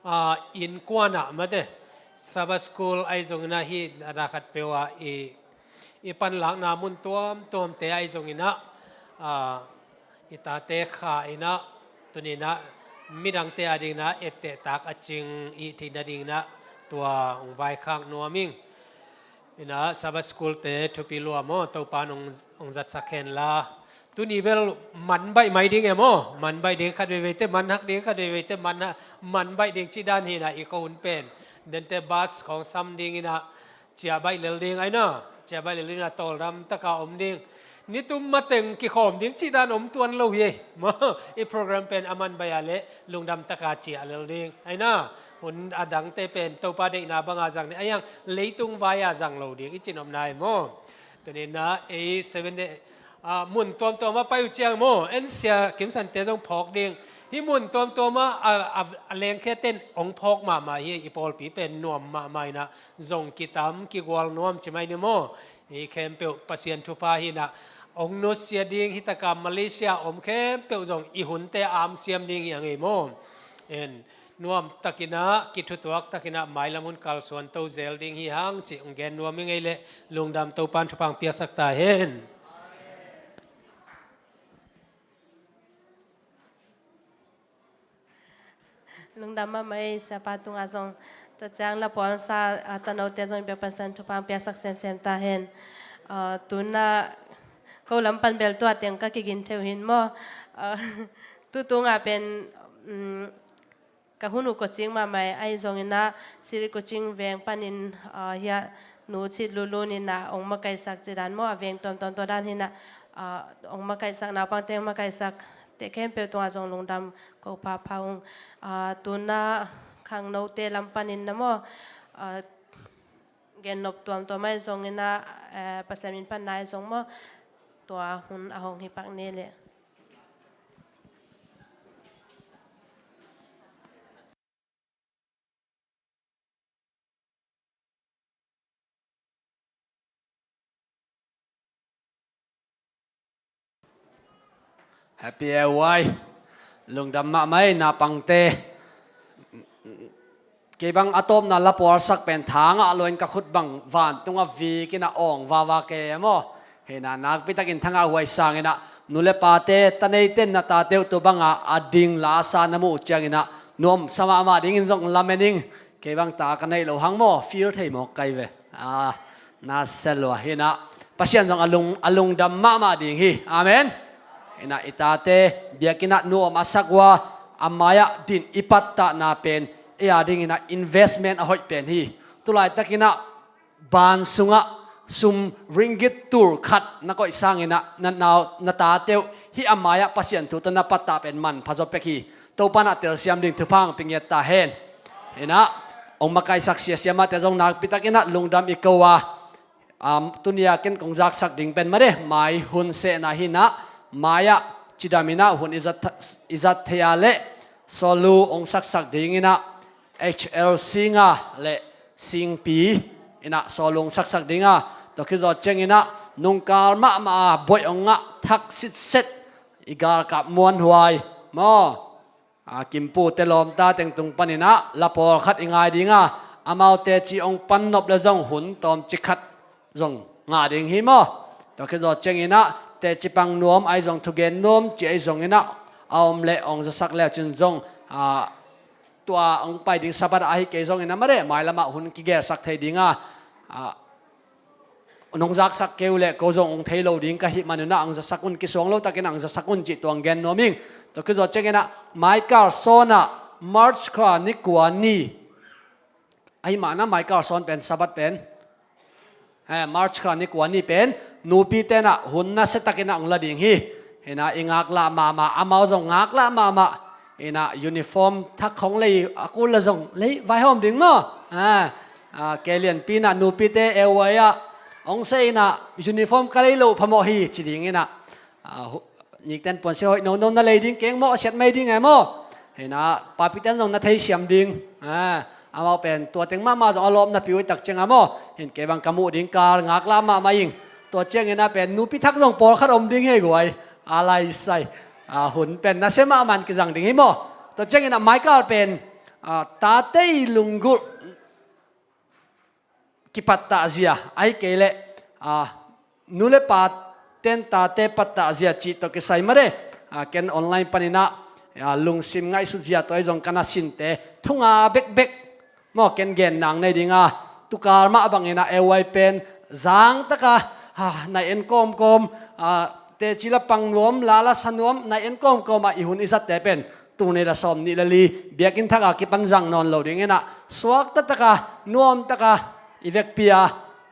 a, innkuan ah mate, Sabbath School ahi zong in ah, hi a da khat peuh ah i, i panlakna mun tuamtuamte ahi zong in ah, a, i tate kha in ah, tuni in ah midangte a ding in ah ettehtak a cing i theihna ding in ah tua ong vaikhak nuam ing. Ina, Sabbath School te thupi lua maw, Topan ong, ong zatsak hen la. Tuni bel man baih mai ding e maw, man baih ding, khat veivei te man hak ding, khat veivei te man ha-, man baih ding cih dan hi in ah, i ko hun pen. Dente bus khawng sam ding in ah, ciah baih lel ding ahi na, ciah baih lel ding in ah, tawldam taka om ding. Nitum mateng kikhawm ding cih dan om tuan lo hi. Maw, i program pen a man baih a leh lungdam taka ciah lel ding ahi na. Hun a dangte pen Topa deihna banga zang ni, a hiang leitung vai-a zang lo ding i cih nopna hi maw. Tuni in ah ei Seven Day, a, mun tuamtuam ah pai uh ciang maw, en Sia Kim Sante zong phawk ding. Hih mun tuamtuam ah, a, a, a lengkhiaten ong phawk mahmah hi, i pawlpi pen nuam mahmah in ah, zong kitam kigual nuam ci mai ni maw. Hih khempeuh Pasian thupha hi in ah, ong nusia ding, hi taka Malaysia om khempeuh zong i hunte amsiam ding hi a ngei maw. En, nuam takin ah, kithutuak takin ah, mailam hun kalsuan to zel ding hi hang cih ong gen nuam ing ei leh, lungdam, Topan thupha piaksak ta hen. Lungdam mahmah ei, siapa tungah zong. Tua ciang la pawlsa, a, tanote zong biakpiakna thupha piaksak semsem ta hen. A, tuna ko lam pan bel tua teng ka kigin theuh hin maw. A, tu tungah pen, um, ka hun uh kawcing mahmah ahi zongin ah, Siri Kawcing veng panin, a, hiah Nu Cit Lulun in ah ong makaisak cih dan maw, a veng tuamtuam tua dan hi in ah, a, ong makaisak, naupangte ong makaisak te khempeuh tungah zong lungdam ko phapha ung. A, tuna khangnote lam panin na maw, a, gennop tuamtuam ahi zongin ah, eh, Pasian min panna ahi zong maw, tua hun a hong hi pak ni leh. Happy A Y. Lungdam mahmah ei, naupangte. Kei bang a tawpna la pawlsak pen thangah luain ka khut bang vantungah vikin a awng vava kei e maw. Hi in ah, nakpitakin thangah huai sangin ah, nu le pate, taneiten na tate uh tu banga a ding lasa na muh uh ciangin ah, nuamsa mahmah dingin zong lamen ing. Kei bang ta ka neih loh hang maw, feel thei mawk kai ve. A, na sia lua hi in ah, Pasian zong a lung, a lungdam mahmah ding hi. Amen. Hi in ah, i tate biakinn ah nu om a sak uh a, a mai-ah din i pattahna pen ei a dingin ah investment a hoih pen hi. Tulaitakin ah ban sungah sum ringgit tul khat na koih sangin ah, na nau, na tate uh hih a mai-ah Pasian thu tawh na pattah pen manpha zaw pek hi. Topa in ah telsiam ding thupha hong pia ngiat ta hen. Hi in ah, ong makaisak sia siamate zong nakpitakin ah lungdam i ko a. Um, tuni-a ken kong zaksak ding pen mah de, mai hun sehna hi in ah, mai-ah cidam in ah hun i zat, i zat thei a leh, sawlu ong saksak ding in ah, H L Singa le Singpi in ah sawlu ong saksak ding a, tua khit zawh ciangin ah nungkal mahmah a buaih ong ngah thak sitset i galkap muanhuai maw, a, Kimpu te lawmta teng tung panin ah la pawlkhat i ngai ding a, amaute ci ong pan nop le zong hun tawmcik khat zong ngah ding hi maw. Tua khit zawh ciangin ah teci pang nuam ahi zong, thugen nuam ci ahi zongin ah, a om leh ong zasak le cin zong, a, tua ong pai ding Sabbath ah ahi kei zongin ah mah de, mailam ah hun kigelsak thei ding a, a, nong zaksak kei uh leh ko zong ong thei lo ding ka hih manin ah ang zasak un, kisuang lo takin ang zasak un cih tuang gen nuam ing. Tua khit zawh ciangin ah Michael Sawn ah March kha ni kua ni. Ahi mana Michael Sawn pen Sabbath pen, eh, March kha ni kua ni pen nupite in ah hun nasia takin ah ong la ding hi. Hi in ah i ngaklah mahmah, amau zong ngaklah mahmah. Hi in ah uniform thak khong lei a kul le zong lei vaihawm ding maw? Ah, ah, kei lianpi in ah nupite A Y ah ong sei in ah uniform ka lei loh phamawh hi ci ding in ah. Ah, hu-, nikten puansia hoih nono na lei ding keng maw, a siat mai ding e maw? Hi in ah papiten zong na theisiam ding. Ah, amau pen tua teng mahmah zong a lawpna pi uh i tak ciang a maw? Hi in kei bang ka muh ding kal ngaklah mahmah ing. Tua ciangin ah pen nupi thak zong pawlkhat om ding hi guai. A lai sai. Ah, hun pen nasia mahmah in kizang ding hi maw? Tua ciangin ah Michael pen, ah, tate i lunggulh kipattah zia, ahi kei leh, ah, nu le paten tate pattah zia cih tawh kisai mare. Ah, ken online panin ah, ah, lungsim ngaihsut zia tawh ahi zong ka na sinte thunga bekbek maw, ken gen nang nei ding a, tukal mah bangin ah A Y pen zang taka, ah, nai en kawmkawm, ah, teci la pang nuam, la la sa nuam, nai en kawmkawm ah i hun i zatte pen tul nih le sawmnih le li biakinn thak a kipan zang nawn lo ding in ah, suakta taka, nuam taka i vekpi a,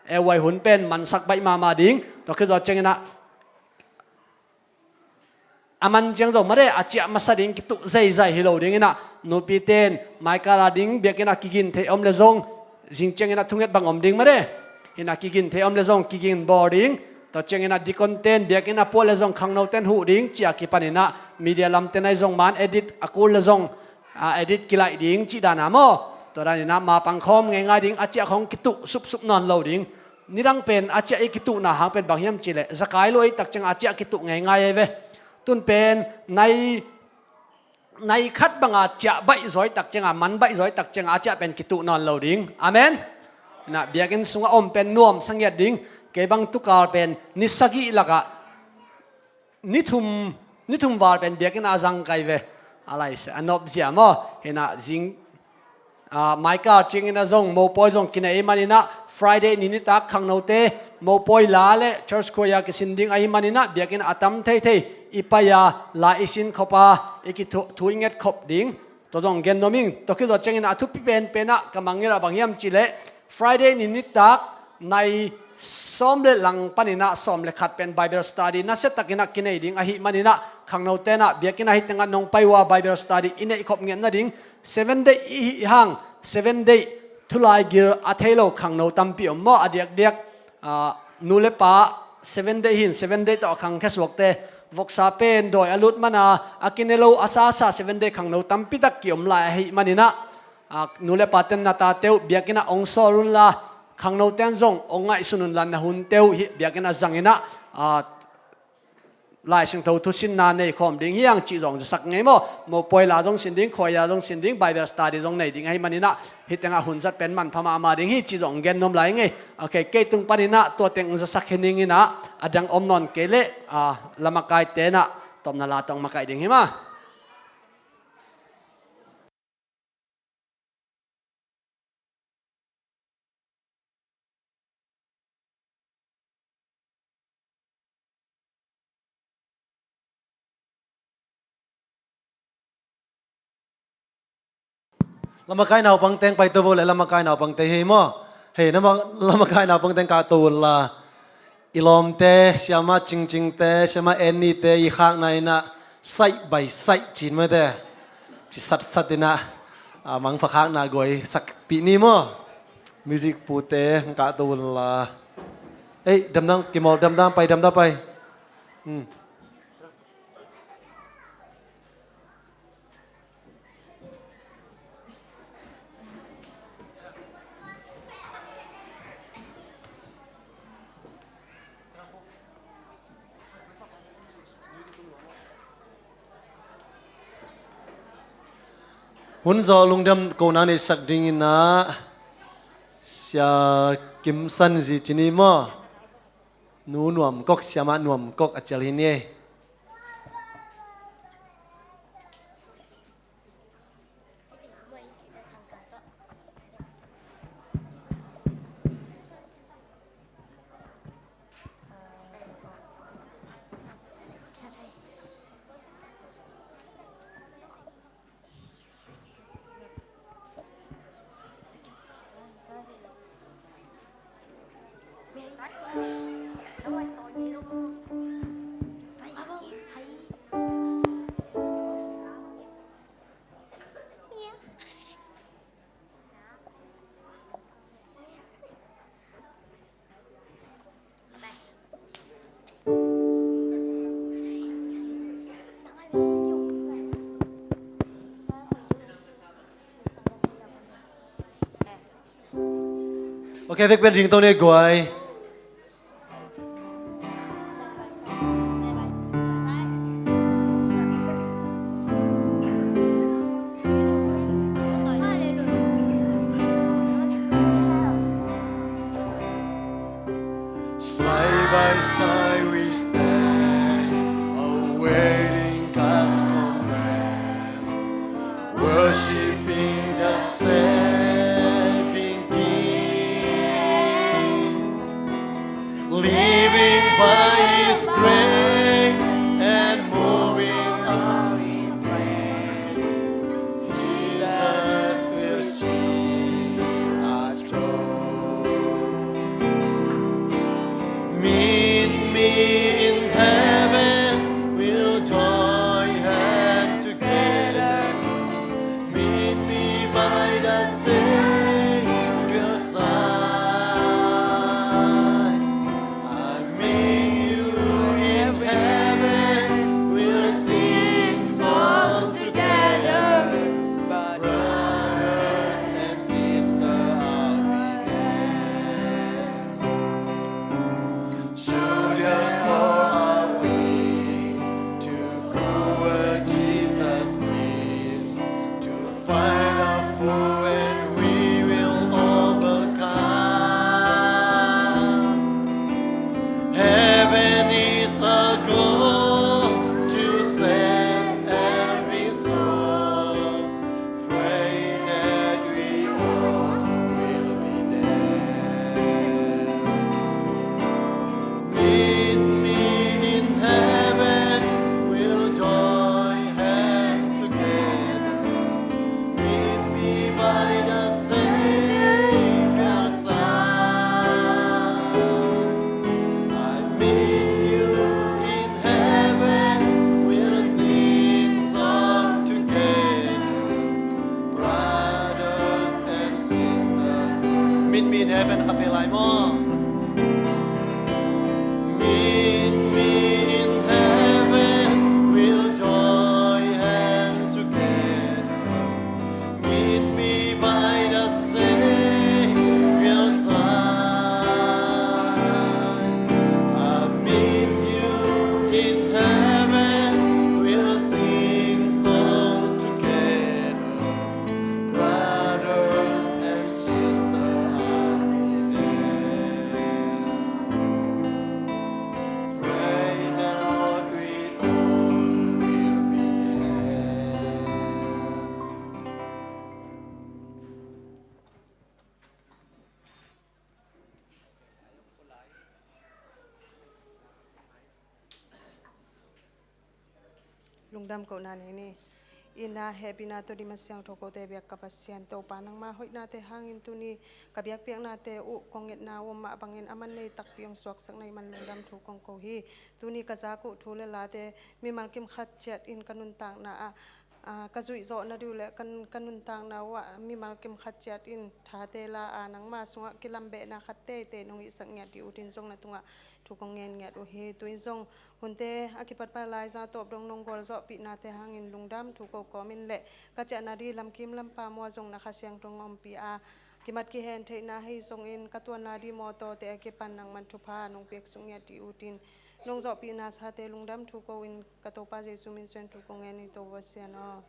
A Y hun pen mansak baih mahmah ding. Tua khit zawh ciangin ah a man ciang zo mare, a ciah masa ding kituh zeizai hi lo ding in ah, nupite in Michael a ding biakinn a kigin theih om le zong, zing ciangin ah thunget bang om ding mare. Hi in ah kigin theih om le zong kigin bawl ding. Tua ciangin ah deacon ten biakinn a puah le zong khangno ten huh ding, ci a kipanin ah media lamte in ah zong man edit a kul le zong, ah, edit kilaih ding cih dan a maw? Tua danin ah mapang khawm ngeingai ding, a ciah khong kituh supsup nawn lo ding. Nidang pen a ciah i kituhna hang pen bang hiam cih leh zakai lua i tak ciang a ciah kituh ngeingai ei ve. Tun pen nai nai khat banga ciah baih zaw i tak cianga, man baih zaw i tak cianga a ciah pen kituh nawn lo ding. Amen. Hi in ah biakinn sungah om pen nuamsa ngiat ding. Kei bang tukal pen ni sagih lakah ni thum, ni thum val pen biakinn a zang kai ve. A lai se, a nop zia maw? Hi in ah zing, ah, Michael ciangin ah zong mopawi zong kinei ahih manin ah Friday ni nitak khangnote mopawi la le church choir kisin ding ahih manin ah biakinn a tam theithei i pai a, la i sin khop a, i kithu, thu i nget khop ding. Tua zong gen nuam ing. Tua khit zawh ciangin a thupi penpen ah ka mangngilh ah bang hiam cih leh Friday ni nitak nai sawm le lang panin ah sawm le khat pen Bible study nasia takin ah kinei ding ahih manin ah khangnote in ah biakinn ah hih tengah nong pai uh a Bible study i neih khop ngiat nading, Seven Day i hih hang, Seven Day thulaigil a thei lo khangno tampi om maw, a diakdiak, ah, nu le pa Seven Day hi in, Seven Day tawh a khangkhia suakte, voksa pen dawi a lut man a, a kine lo a sasa Seven Day khangno tampi tak kiom lai ahih manin ah, ah, nu le paten na tate uh biakinn ah ong sawl unla, khangnoten zong ong ngaihsun unla, na hunte uh hih biakinn ah zangin ah, ah, Lai Siangtho thusinna nei khawm ding hi hang cih zong zasak ngei maw? Mopawi la zong sin ding, choir zong sin ding, Bible study zong nei ding ahih manin ah hih tengah hun zat pen manpha mahmah ding hi cih zong gen nuam lai ngei. Ok, kei tung panin ah tua teng zasak hi ning in ah, a dang om nawn kei leh, ah, lamakaite in ah tawpna la tawh makaih ding hi maw? Lamakai naupang teng paito vo le, lamakai naupang teng hei maw? Hei, lamakai naupang teng kahto unla. I lawmte, siama Cingcingte, siama Annie-te i khakna in ah, side by side cin mate. Ci satsat in ah, a, mangpha khakna guai sakpih ni maw? Music pute, kahto unla. Ei, damdang, kimawl damdang pai, damdang pai. Hmm. Hun zaw lungdam ko nang neihsak dingin ah, Sia Kim San Zi ci ni maw? Nu Nuam Kok, siama Nuam Kok a cial hi ni. Kevek pen ringtone guai. Side by side we stand, awaiting God's command, worshiping the saving King, living by His grace and moving our Jesus will see us through. Meet me in heaven, we'll join hands together. Meet me by the Savior's side. I meet you in heaven, we'll sing songs together. Brothers and sisters, I'll be there. Soldiers, hold our wings to go where Jesus lives, to find a foe and we will overcome. Heaven is our goal to save every soul. Pray that we all will be there. Meet me in heaven, we'll join hands together. Meet me by the Savior's side. I meet you in heaven, we'll sing song together. Brothers and sisters, meet me in heaven, khat vei lai maw. Meet me in heaven, we'll join hands together. Meet me by the Savior's side. I'll meet you in heaven, we'll sing songs together. Brothers and sisters, I'll be there. Pray the Lord, we all will be there. Lungdam kohna nei ni. Itna, hehpihna, tawldam, siangtho kote biak ka Pasian Topa, nangma hoihnate hangin tuni ka biakpiaknate uh kong etna uh mah bangin a man nei takpi hong suaksak na hih man lungdam thu kong ko hi. Tuni ka zak uh thu le late mimal kim khat ciat in ka nuntakna ah, ah, ka zuih zawh nading uh le ka, ka nuntakna uh ah mimal kim khat ciat in thate la a, nangma sungah kilambehna khat teitei nong hihsak ngiat ding uh in zong na tungah thu kong ngen ngiat uh hi. Tu in zong hunte a kipat pan Laiza Tawp dong nong gualzawhpihnate hangin lungdam thu ko kawmin le ka ciahna ding lamkim lampa mua zong na Kha Siangtho hong ompih a, kimat kihen theihna hei zongin ka tuanna ding mawtawte a kipan nangman thupha nong piaksuk ngiat ding uh in, nong zawhpihna sate lungdam thu ko in ka Topa Jesu min suang thu kong ngen hi, Topa Pasian aw.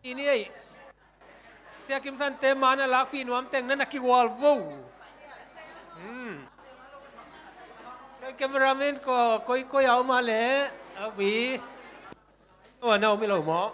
Ni ei. Sia Kim Sante man a lakpih nuam teng na na kigual vo. Hmm. Kei cameraman ko koi koi a om a le a wi. Tua na om hi lo maw?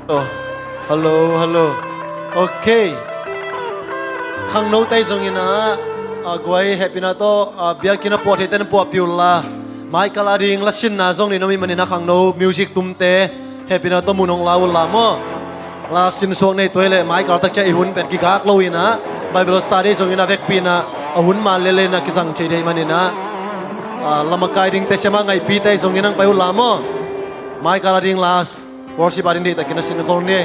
Oh, hello, hello. Okay. Khangnote zongin ah, a guai hehpihna tawh, a biakinn a puah theite na puahpih unla. Michael a ding la sinna zong nih na mi manin ah khangno music tumte hehpihna tawh mun hong la unla maw. La sin suak nei tuai leh Michael takcia i hun pen kigak lo in ah, Bible study zongin a vekpi in ah, a hun man lele in ah kizang thei dei manin ah, a lamakai dingte siama ngaihpite zongin ang pai unla maw. Michael a ding la worship a ding deihtakin a sinkhol ni.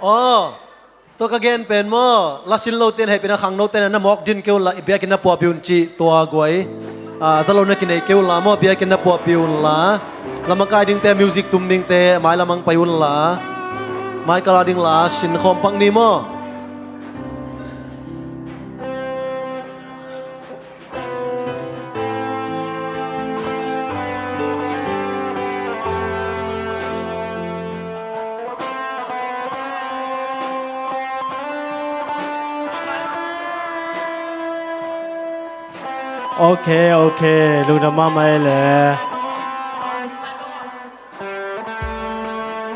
Aw, tua ka gen pen maw, la sin lote in hehpihna khangnote in na mawk din kei unla, i biakinn na puahpih un cih tua guai. A za lo na kinei kei unla maw, biakinn na puahpih unla. Lamakai dingte, music tum dingte mailam ang pai unla. Michael a ding la sinkhawm pak ni maw. Ok, ok, lungdam mahmah ei le.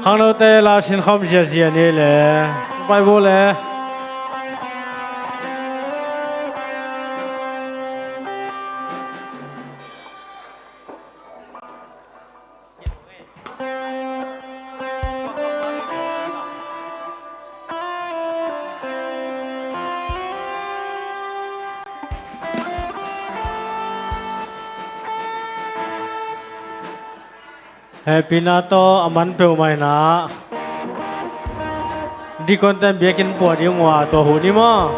Khangnote la sinkhawm ziazia ni le. Pai vua le. Hehpihna tawh a man peuhmah in ah, deaconte in biakinn puah ding uh a, tua hun hi maw.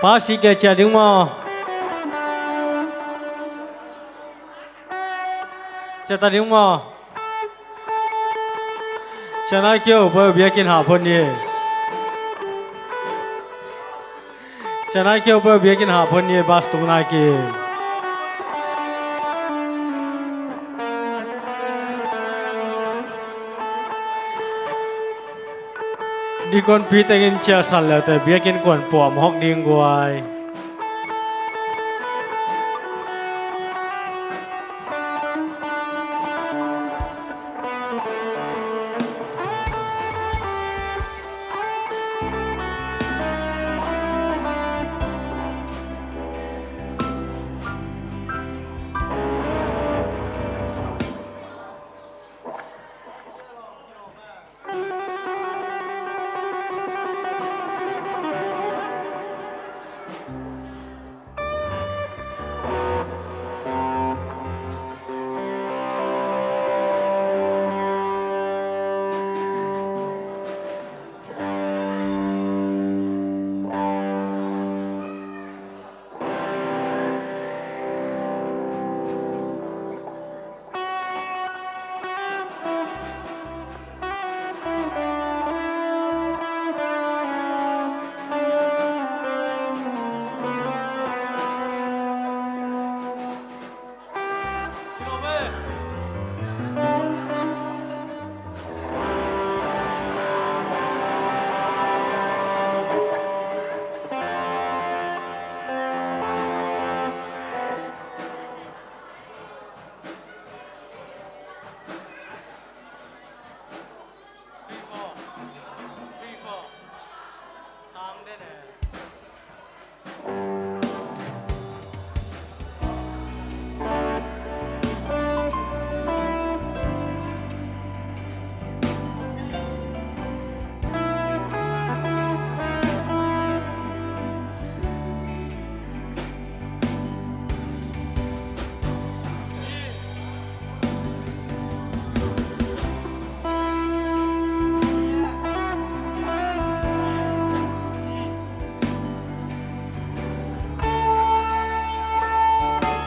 Pastor kei ciah ding maw? Ciah ta ding maw? Ciah nai kei uh, pai uh, biakinn hah phot ni. Ciah nai kei uh, pai uh, biakinn hah phot ni, bas tung nai kei. Deacon pi tengin ciahsan leute biakinn kuan puah mawk ding guai.